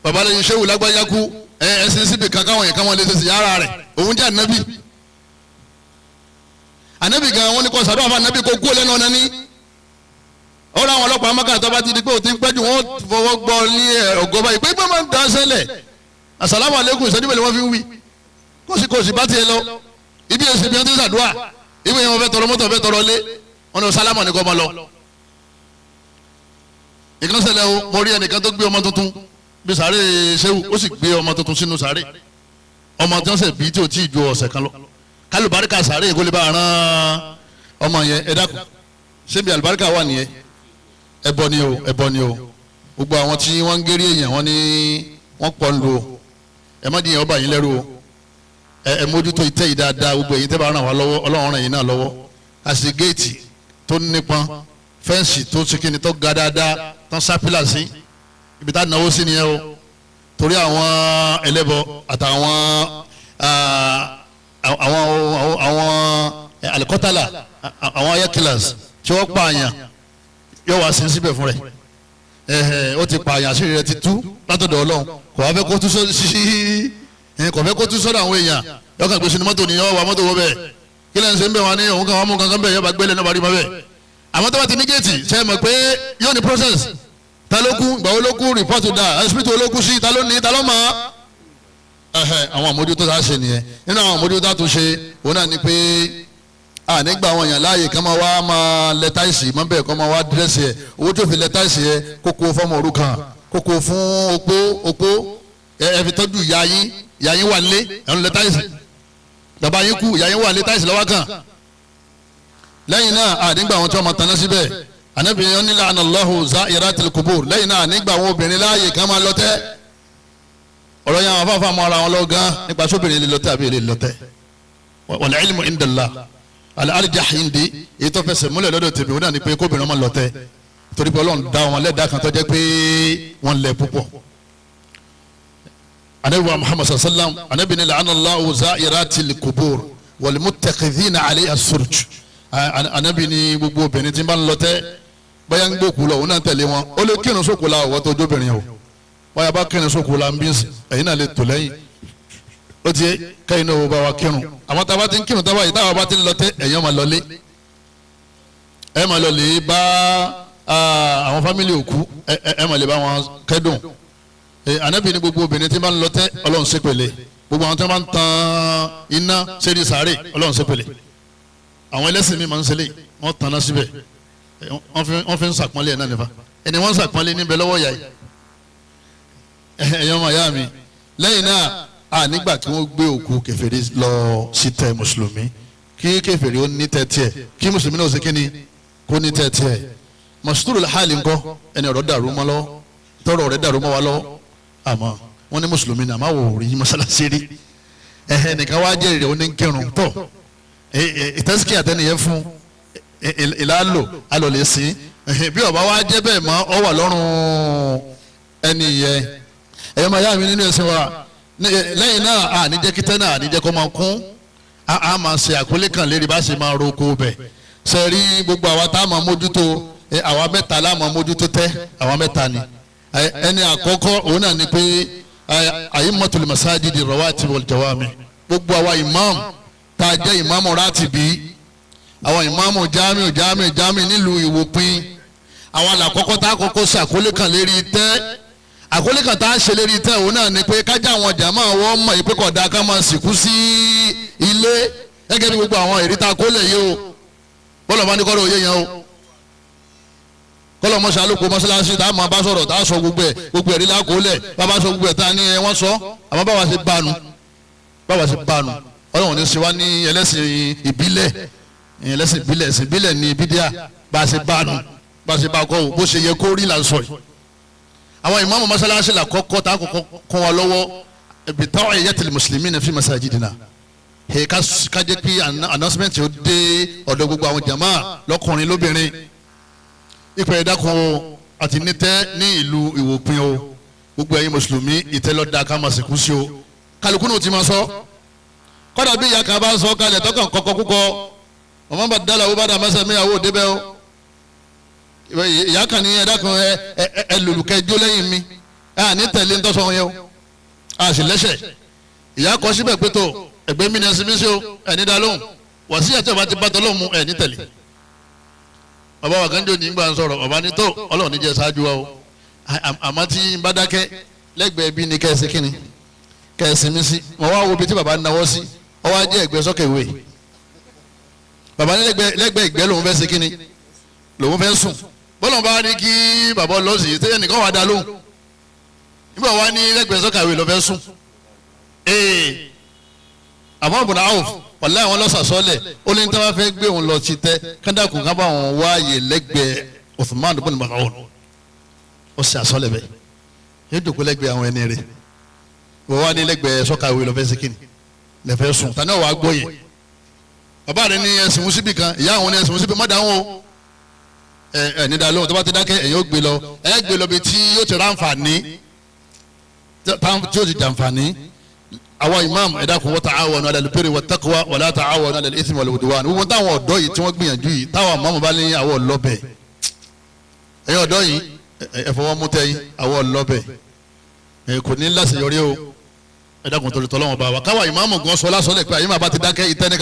Baba lẹ́yìn sẹ́wù lágbájá kú, ẹsìn síbi kankan wọ̀nyí káwọn lè ṣe sí yàrá rẹ̀. Òun jẹ́ ànábì. Ànábì gan wọn ni kò sàdúrà fún ànábì kò kú lẹ́nu ọ̀nà ní. Ọ̀rọ̀ àwọn ọlọ́pàá mọ́kà tó bá ti di pé òtí ń pẹ́jù, wọ́n fọwọ́ gbọ́ ní ọ̀gọ́ báyìí pé pé máa ń dá sẹ́lẹ̀. Asàlámù alẹ́kùn, ìṣẹ́jú mélòó wọ́n fi ń wí. Kò sí bá tiẹ̀ lọ. Ibi èsì bí wọ́n ti ń sàdúrà, ibi yẹn wọ́n fẹ́ tọrọ mọ́tò, fẹ́ tọrọ lé, wọn ni sálámà ní kò máa lọ. Ìkan ṣẹlẹ̀ o, mo rí ẹnìkan tó gbé ọmọ tuntun bí sàárè ṣéwù, ó sì gbé ọmọ tuntun sínú sàárè, ọmọ tí wọ́n ṣẹ̀ bí tí ò tí ì ju ọ̀sẹ̀ kan lọ. Kálùbáríkà sàárè kó lè bá rán ọmọ yẹn. Ẹ dákun, ṣébi àlùbáríkà wà nìyẹn? Ẹbọ ni o, ẹbọ ni o. Gbogbo àwọn tí wọ́n ń gérí èèyàn, wọ́n ní wọ́n pọ̀ ń lo. Ẹ má dìyẹn ọba yín lẹ́rú o. Ẹ mójútó ìtẹ́ yìí dáadáa. Gbogbo èyí tẹ́ bá ràn wá lọ́wọ́, Ọlọ́run ràn yín náà lọ́wọ́. Àti géètì tó nípọn, fẹ́ǹsì tó ṣe tó ga dáadáa, tán sápílà sí ibi tá a náwó sí nìyẹn o. Torí àwọn ẹlẹ́bọ àtàwọn àwọn alikọ́tàlà, àwọn ayakilas tí wọ́n pààyàn, yóò wá sí síbẹ̀ fún rẹ̀. Ó ti pààyàn, àṣírí rẹ̀ ti tú látọ̀dọ̀ Ọlọ́run. Kò wá fẹ́ kó tú sí, kò fẹ́ kó tú sọ́dọ̀ àwọn èèyàn. Yóò kàn gbé sínú mọ́tò ni, yóò wá mọ́tò wọ́ bẹ́ẹ̀. Kí lẹ́yìn ṣe ń bẹ̀ wá ní òun kan wá mú kankan bẹ́ẹ̀, yóò bá gbélé náà bá rí ma bẹ́ẹ̀. Àmọ́ tó bá ti ní géètì, ṣe é mọ̀ pé yóò ní process. Ta ló kú, ìgbà wo ló kú, rìpọ́tù dà, hospital ló kú sí, ta ló ní, ta ló mọ̀. Àwọn àmójútó tá a ṣe nìyẹn. Nínú àwọn àmójútó tá a tún ṣe, òun náà ni pé A nígbà àwọn èèyàn láàyè kí wọ́n wá máa lẹ táìsì mọ́ bẹ́ẹ̀ kọ́ máa wá dírẹ́sì ẹ̀. Owó tó fi lẹ táìsì ẹ̀ kókó fọ́mọ òrukàn, kókó fún opó opó, ẹ fi tọ́jú ìyá yín, ìyá yín wà lé ẹ̀ ń lẹ táìsì, bàbá yín kú, ìyá yín wà lé, táìsì lọ́wọ́ kan. Lẹ́yìn náà a nígbà àwọn tí wọ́n máa taná síbẹ̀. Ànábì yẹn ní la'ana Allahu za'iratil qubur. Lẹ́yìn náà nígbà àwọn obìnrin láàyè kí wọ́n máa lọ́tẹ́. Ọ̀rọ̀ yẹn àwọn afáfá mọ ara wọn lọ gan nípa sóbìnrin lè lọ́tẹ́ àbí lè lọ́tẹ́. Wal ilmu indallah al-arjah indi, èyí tó fẹsẹ̀ múlẹ̀ lọ́dọ̀ tèmi òun náà ni pé kóbìnrin máa lọ́tẹ́, torí pé Ọlọ́run dá wọn lẹ́dàá kan tó jẹ́ pé wọ́n lẹ̀ púpọ̀. Ànábì wa Muhammad sallam, Ànábì ní la'ana Allahu za'iratil qubur wal muttakhidhina alayha as-surj. Ànábì ní gbogbo obìnrin tí ń bá ń lọ́tẹ́ bóyá ń gbókù lọ òun náà tẹ̀lé wọn, ó lè kírun sókò la ọ̀wọ́ tó jóbìnrin o, bóyá bá kírun sókò la ń bí ẹ̀yin náà lè tò lẹ́yìn, ó ti kẹ́yìn náà ó bá wa kírun. Àwọn tá a bá ti ń kírun táwa yìí, táwa bá ti ń lọ́tẹ́, ẹ̀yin máa lọlé, ẹ̀ máa lọlé bá àwọn fámìlì òkú, ẹ̀ máa lè bá wọn kẹ́dùn. Ànábì ní gbogbo obìnrin tí ń bá ń lọ́tẹ́ Ọlọ́run ṣépèlé, gbogbo àwọn tí wọ́n bá ń tan iná sérí sàárè Ọlọ́run ṣépèlé. Àwọn ẹlẹ́sìn mi máa ń ṣẹlẹ̀, wọ́n tanná síbẹ̀, wọ́n fi ń sàpọ́nlé ẹ̀ náà nífa ẹni wọ́n ń sàpọ́nlé níbẹ̀ lọ́wọ́ yà yìí. Ẹ̀yọ́ ọmọ ìyá mi, lẹ́yìn náà a nígbà kí wọ́n gbé òkú kèfèrí lọ sí tẹ́ mùsùlùmí, kí kèfèrí ó ní tẹ́ tiẹ̀, kí mùsùlùmí náà ó ṣe kí ni kó ní tẹ́ tiẹ̀. Mọ̀sítúrò hàlì ńkọ́, ẹni ọ̀rọ̀ dàrú mọ́ lọ́wọ́, tọrọ rẹ̀ dàrú mọ́ wa lọ́wọ́, àmọ́ wọ́n ní mùsùlùmí náà má wò rí mọ́sálásí rí, ẹ̀hẹ́ nìkan wá jẹ́rìí rẹ̀ ó ní kírun tọ̀ ìtẹ́síkì àtẹnìyẹ fún ìlàlò alọ̀lẹ̀ sí bí ọba wa jẹ́ bẹ́ẹ̀ mọ́ ọ wà lọ́rùn ẹni yẹ. Ẹ̀yọ́ máa yá mi nínú ẹ̀sìn wa, lẹ́yìn náà àníjẹ́ kíntẹ́ náà àníjẹ́ kó máa kún, a máa ṣe àkólé kan lérí bá ṣe máa roko bẹ̀. Ṣe rí gbogbo àwa tá a máa mójútó, àwa mẹ́ta la máa mójútó tẹ́, àwa mẹ́ta ni. Ẹni àkọ́kọ́ òun náà ni pé a'immatul masajidi rawatib wal jawami, gbogbo àwa imam tá a jẹ́ ìmáàmù rátìbí, àwọn ìmáàmù jamiu jamiu jamiu nílùú Ìwòpin, àwọn àlàkọ́kọ́ tá a kọ́kọ́ ṣe àkólé kan lérí tẹ́. Àkólé kan tá a ṣe lérí tẹ́ òun náà ni pé kájà àwọn jàmá wọn mọ̀ ìpè kódà ká máa sìnkú sí ilé, gẹ́gẹ́ bí gbogbo àwọn èrí tá a kólẹ̀ yìí o. Bọ́lá bá ní kọ́lọ́ òye yẹn o, kọ́lọ́ mọ́ṣẹ́ alóko mọ́ṣáláṣí tá a máa bá sọ̀rọ̀ tá a sọ gbogbo ẹ̀, gbogbo ẹ̀rí lákòólẹ̀ bá a bá sọ gbogbo ẹ̀ tá a ní ẹ wọ́n sọ, àmọ́ báwa ṣe bánu, báwa ṣe bánu. Ọlọ́run ní ṣe wá ní ẹlẹ́sìn ìbílẹ̀, ẹlẹ́sìn ìbílẹ̀, ẹ̀sìn ìbílẹ̀ ní bídíà, bá a ṣe bá nu, bá a ṣe bá a kọ́ o, bó ṣe yẹ kó rí là ń sọ yìí. Àwọn ìmáàmù mọ́sálásí là kọ́kọ́ tá a kọ́kọ́ kọ́ wa lọ́wọ́ bi ta'iyatil muslimina fi masajidina. Ká jẹ́ kí announcement ó dé ọ̀dọ̀ gbogbo àwọn jàmá lọ́kùnrin lóbìnrin. Ìpè ẹ̀dákun o, àti nítẹ́ ní ìlú Ìwòpin o, gbogbo ẹ̀yin mùsùlùmí ìtẹ́lọ́dà ká máa sìnkú sí o. Kálukú náà ti máa sọ, kọ́dà bí ìyá kan bá ń sọ kalẹ̀ tọkàn kọ́kọ́ kúkọ, ọmọ bá dálà ó bá dà mọ́sẹ̀ mi àwọn òde bẹ́ẹ̀ o. Ìyá kan ní ẹ̀dá kan ẹ lòlùkẹ́jọ́ lẹ́yìn mi, ẹ à ní tẹ̀lé ńtọ́sọ yẹn o, a sì lẹ́sẹ̀. Ìyá kọ síbẹ̀ pé tó ẹgbẹ́ mi ní ẹsìn mi sí o, ẹ̀ ní dá lóhùn wà sí àti ọba ti bá tọ́lọ́hùn mu ẹ̀ ní tẹ̀lé. Bàbá wa kan jò ní gbà ń sọ̀rọ̀, bàbá ní tó Ọlọ́run ní jẹ́ ṣáájú wa o, àmọ́ tí n bá dákẹ́ lẹ́gbẹ̀ẹ́ bí ni kẹ́sì kínni kẹ́sì mi sí. Mo wá wo ibi tí bàbá náwó sí, ó wá jẹ́ ẹ̀gbẹ́ sọ́kẹ̀wé. Bàbá ní lẹ́gbẹ̀ẹ́ ìgbẹ́ lòun fẹ́ ṣe kínni, lòun fẹ́ sùn. Bọ́lá bá ní kí bàbá lọ́sì tí ẹnìkan wà dá lóhùn nígbà wá ní lẹ́gbẹ̀ẹ́ sọ́kàwé lọ́ fẹ́ sùn. Ee àmọ́ ọ̀bùnà áwòf wàlá àwọn lọ́sàsọ́lẹ̀ ó lé ní tí wọ́n fẹ́ gbé òun lọ sí tẹ́ kádàkùn ká bá wọn wáàyè lẹ́gbẹ̀ẹ́ Uthman ibn Mas'ud. Ó sì àsọ́lẹ̀ bẹ́ẹ̀ yóò dòkó lẹ́gbẹ̀ẹ́ àwọn ẹni rẹ̀, wọ́n wá ní lẹ́gbẹ̀ẹ́ sọ́kàwé lọ́ fẹ́ ṣe kínni lẹ́fẹ́ sùn tani ọ̀ wá gbọ́ yẹn. Bàbá rẹ ní ẹsìn wúsíbì kan, ìyá àwọn ní ẹsìn wúsíbì má dáhùn o, ẹ ní dá lóhùn, tó bá ti dákẹ́ ẹ̀yìn ó gbé lọ, ẹ gbé lọ bí tí yóò ti ráǹfààní, tí yóò ti jàǹfààní. Àwa imam ẹ dákun, wa ta'awanu 'ala al-birri wat-taqwa wa la ta'awanu 'ala al-ithmi wal-'udwan. Gbogbo táwọn ọ̀dọ́ yìí tí wọ́n gbìyànjú yìí, táwọn mọ́mọ́ bá ní àwọn ọlọ́bẹ̀, ẹ̀yin ọ̀dọ́ yìí ẹ fọwọ́ mú tẹ́yìn, àwọn ọlọ́bẹ̀ kò ní láṣeyọrí o. Ẹ dákun torí tọ́lọ́wọ́n bá wa káwa ìmáàmù gan sọ lásọ̀lẹ̀ pé àyè máa bá ti dákẹ́ ìtẹ́ni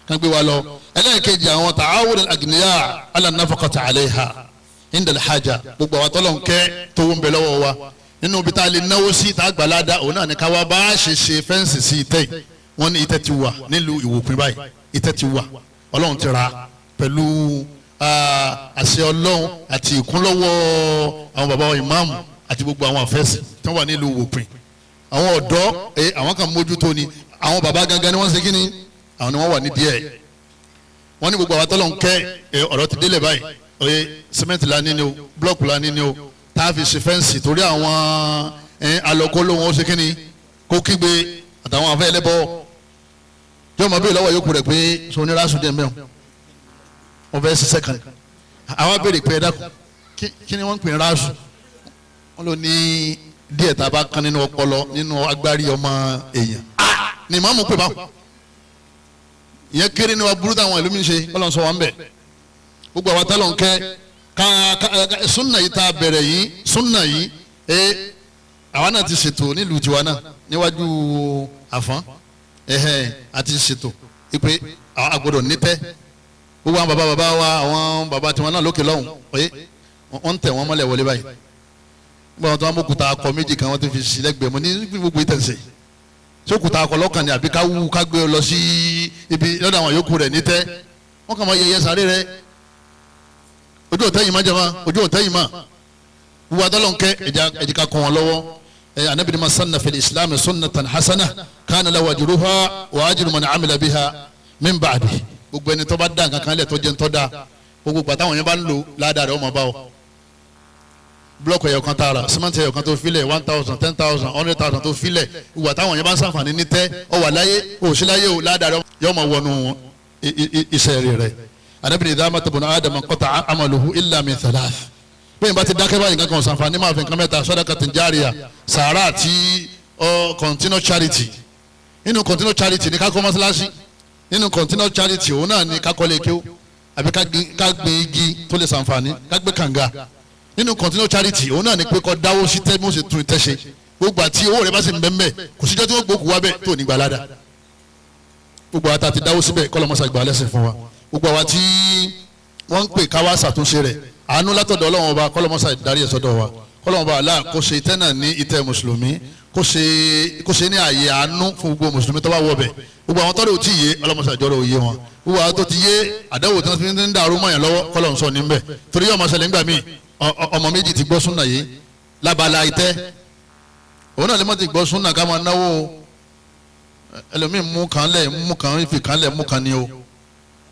kan gbé wa lọ. Ẹlẹ́ẹ̀kejì àwọn ta'awun al-aghniya 'ala an-nafaqati 'alayha 'inda al-haja. Gbogbo àwọn tọ́lọ̀ ń kẹ́ tó ń bẹ lọ́wọ́ wa nínú ibi tá a lè náwó sí tá a gbà ládàá, òun náà ní ká wá bá a ṣe ṣe fẹ́ǹsì sí ìtẹ́ yìí. Wọ́n ní ìtẹ́ ti wà nílùú Ìwòpin báyìí, ìtẹ́ ti wà. Ọlọ́run ti ra pẹ̀lú àṣẹ Ọlọ́run àti ìkúnlọ́wọ́ àwọn bàbá wa ìmáàmù àti gbogbo àwọn àfẹ́sì tí wọ́n wà nílùú Wòpin. Àwọn ọ̀dọ́ àwọn kan mójútó ni, àwọn bàbá gangan ni wọ́n ṣe kí ni, àwọn ni wọ́n wà ní díẹ̀. Wọ́n ní gbogbo àwọn tọ́lọ̀ ń kẹ́ ọ̀rọ̀ ti délẹ̀ báyìí. Oye sìmẹ́ntì la ní ni o, búlọ́ọ̀kù la ní ni o, tá a fi ṣe fẹ́ǹsì torí àwọn alọ́kó lóhun ó ṣe kí ni kó kígbe àtàwọn afẹ́ ẹlẹ́bọ. Yóò máa béèrè lọ́wọ́ yòókù rẹ̀ pé sọ ní rásù díẹ̀ mẹ́wọ̀n wọ́n fẹ́ ṣiṣẹ́ kan. Àwọn abéèrè pé ẹ dákun kí ni wọ́n ń pè ní rásù? Wọ́n lò ní díẹ̀ tá a bá kan nínú ọpọlọ nínú agbárí ọmọ èèyàn ni màmú pè báwọn. Ìyẹn kéré ní wa burú táwọn ìlú mi ń ṣe, Ọlọ́run sọ wọn bẹ̀. Gbogbo àwọn tálọ̀ ń kẹ́ ká súnà yìí tá a bẹ̀rẹ̀ yìí, súnà yìí àwa náà ti ṣètò nílùú tiwa náà níwájú Àfọ́n àti ṣètò ipe a gbọ́dọ̀ nítẹ́. Gbogbo àwọn bàbá bàbá wa, àwọn bàbá tiwọn náà lókè lọ́hùn wọ́n ń tẹ̀ wọ́n mọ́lẹ̀ wọlé báyìí. Gbogbo àwọn tó wọn mú kùtà akọ méjì kan wọ́n ti fi sí lẹ́gbẹ̀ẹ́ mọ́ ní gbogbo ìtẹ̀sẹ̀. Ṣé kùtà akọ lọ́kàn ni àbí ká wú ká gbé lọ sí ibi lọ́dọ̀ àwọn yòókù rẹ̀ nítẹ́? Wọ́n kàn máa yẹyẹ sáré rẹ̀. Ojú òtẹ́ yìí má jẹ́ ma, ojú òtẹ́ yìí má. Gbogbo adọ́lọ́nkẹ́ ẹ̀jẹ̀ ká kọ́ wọn lọ́wọ́. Anabi ma sanna fil islam sunnatan hasana kana lahu ajruha wa ajru man amila biha min ba'di. Gbogbo ẹni tó bá dá nǹkan kan lẹ̀ tó jẹ́ ń tọ́ da, gbogbo gbàtà wọn yẹn bá ń lò ládàá rẹ̀ ọmọ bá ọ. Blọọkù ẹyọ kan tààrà, símẹ́ǹtì ẹyọ kan tó filẹ̀, 1,000, 10,000, 100,000 tó filẹ̀, gbogbo àtàwọn yẹn bá ń sàǹfààní ní tẹ́ ọ wà láyé o sí láyé o, ládàá rẹ̀ yọ ọmọ wọnú iṣẹ́ rẹ̀. Anabi ni idha mata bunu Adam qata'a amaluhu illa min thalath. Bẹ́ẹ̀ bá ti dákẹ́ báyìí nǹkan kan sàǹfààní máa fi nǹkan mẹ́ta: sadaqatin jariya, sàárà àti continual charity. Nínú continual charity ní ká kọ́ mọ́sálásí, nínú continual charity òun náà ní ká kọ́lé kéwú àbí ká gbin igi tó lè sàǹfààní, ká gbé kànga. Nínú continual charity òun náà ní pé kó dáwó sí tẹ́ bí wọ́n ṣe tún ìtẹ́ ṣe. Gbogbo àti owó rẹ̀ bá sì ń bẹ́ẹ̀ kò síjọ́ tí wọ́n gbókù wá bẹ́ẹ̀ tó ní gbalada. Gbogbo àti àti dáwó síbẹ̀ kọ́lọ́mọ́sá gbà lẹ́sìn fún wa. Gbogbo àwa tí wọ́n ń pè ká wá ṣàtúnṣe rẹ̀, àánú látọ̀dọ̀ Ọlọ́run ọba kọ́lọ́mọ́sá darí ẹ̀ sọ́dọ̀ wa. Kọ́lọ́mọ́ ọba Allah kó ṣe ìtẹ́ náà ní ìtẹ́ mùsùlùmí, kó ṣe ní ààyè àánú fún gbogbo mùsùlùmí tó bá wọ bẹ̀. Gbogbo àwọn tọ́lẹ̀ ò tí ì yé ọlọ́mọṣà jọrọ òye wọn. Gbogbo àwọn tó ti yé àdáwò tí wọ́n fi ń dàrú mọ́yàn lọ́wọ́ kọ́lọ́n sọ níbẹ̀. Torí ọmọ ṣẹlẹ̀ ńgbà míì ọmọ méjì ti gbọ́ súnà yìí lábala ìtẹ́, òun náà lè má ti gbọ́ súnà ká máa náwó. Ẹlòmíì mú kan lẹ̀ mú kan fi kan lẹ̀ mú kan ni o.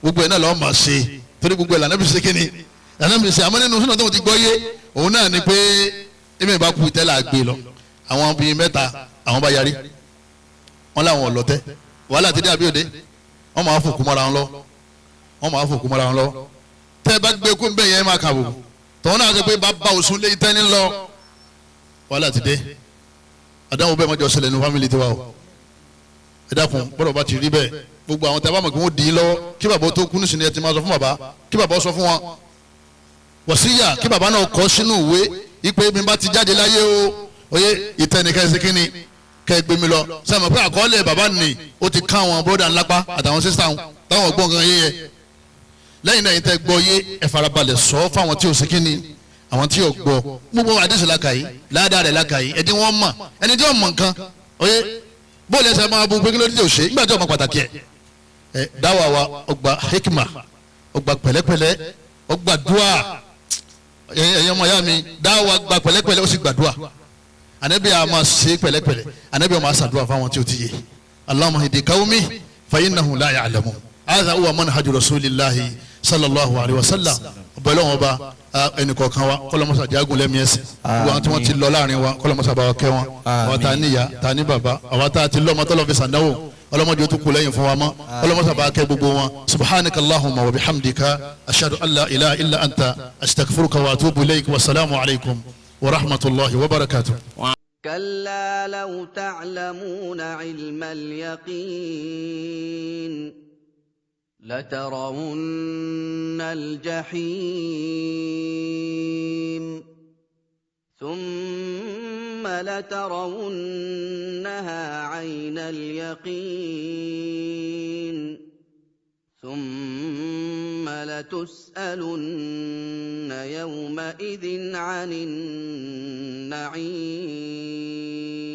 Gbogbo ẹ̀ náà lọ́ọ́ máa ṣe torí gbogbo ẹ̀ lànà bí ṣe kíni lànà bí ṣe. Àmọ́ nínú súnà tó ti gbọ́ yé òun náà ni pé èmi ìbá kú ìtẹ́ là gbé lọ. Àwọn bíi mẹ́ta àwọn bá yarí, wọn làwọn ọ̀lọ́tẹ́, wàhálà ti dé àbí òde, wọ́n máa fòkú mọ́ra wọn lọ, wọ́n máa fòkú mọ́ra wọn lọ. Tẹ́ bá gbé kú bẹ́ẹ̀ yẹn máa kà bò tọ́wọ́n náà sọ pé bàbá òsùn lé ìtẹ́ ní lọ, wàhálà ti dé. Àdáwọ̀ bẹ́ẹ̀ mọ́jọ ṣẹlẹ̀ ní fámìlì tiwa o. Ẹ dákun, bọ́dọ̀ bá ti rí bẹ́ẹ̀, gbogbo àwọn tẹ́ bá mọ̀ kí wọ́n dì í lọ́wọ́ kí bàbá tó kú nísìnyí ẹ ti máa sọ fún bàbá, kí bàbá sọ fún wọn wọ̀síyà, kí bàbá náà kọ sínú ìwé ipe mi bá ti jáde láyé o, oye ìtẹnikẹ́ ṣe kí ni kẹ́ ẹ gbé mi lọ. Sẹ́mi pé àkọọ́lẹ̀ bàbá nì ó ti ká àwọn bróda ńlápá àtàwọn sísá wọn táwọn gbọ́ nǹkan yé yẹ. Lẹ́yìn náà yìí tẹ́ gbọ́ yé ẹ farabalẹ̀ sọ fáwọn tí ò ṣe kí ni, àwọn tí ò gbọ́. Gbogbo àdéṣe làkà yìí, ládàá rẹ̀ làkà yìí, ẹni wọ́n mọ̀, ẹni tí wọ́n mọ̀ nǹkan oye bóòlù ẹsẹ̀ máa bu pé kí ló dé òṣè nígbà tí ọmọ pàtàkì ẹ̀ dáwà wa ọgbà hikma, ọgbà pẹ̀lẹ́pẹ̀lẹ́, ọgbà dùà. Ẹ̀yin ọmọ ya mi, dáwà gba pẹ̀lẹ́pẹ̀lẹ́ ó sì gbàdúà. Anabi a máa ṣe pẹ̀lẹ́pẹ̀lẹ́, anabi a máa ṣàdúrà fáwọn tí ó ti yé. Allahumma hidi qawmi fa innahum la ya'lamun. Hadha huwa manhaju rasulillahi sallallahu alayhi wa sallam. Ọ̀bẹ̀lẹ̀ wọn bá ẹnì kọ̀ọ̀kan wa kọ́lọ́mọ́sá jagun lẹ́mí ẹ̀sìn. Gbogbo àwọn tí wọ́n ti lọ láàrin wa kọ́lọ́mọ́sá bá wa kẹ́ wọn. Àwa tá a níyà, tá a ní bàbá, àwa tá a ti lọ́mọ tọ́lọ́ fi sàdáwò, ọlọ́mọdé tó kù lẹ́yìn fún wa mọ́, ọlọ́mọsá bá kẹ́ gbogbo wọn. Subhanaka Allahumma wa bihamdika ashhadu an la ilaha illa anta astaghfiruka wa atubu ilayk. Wa salaamu alaykum wa rahmatulahi wa barakatuh. كلا لو تعلمون علم اليقين لترون الجحيم ثم لترونها عين اليقين ثم لتسألن يومئذ عن النعيم.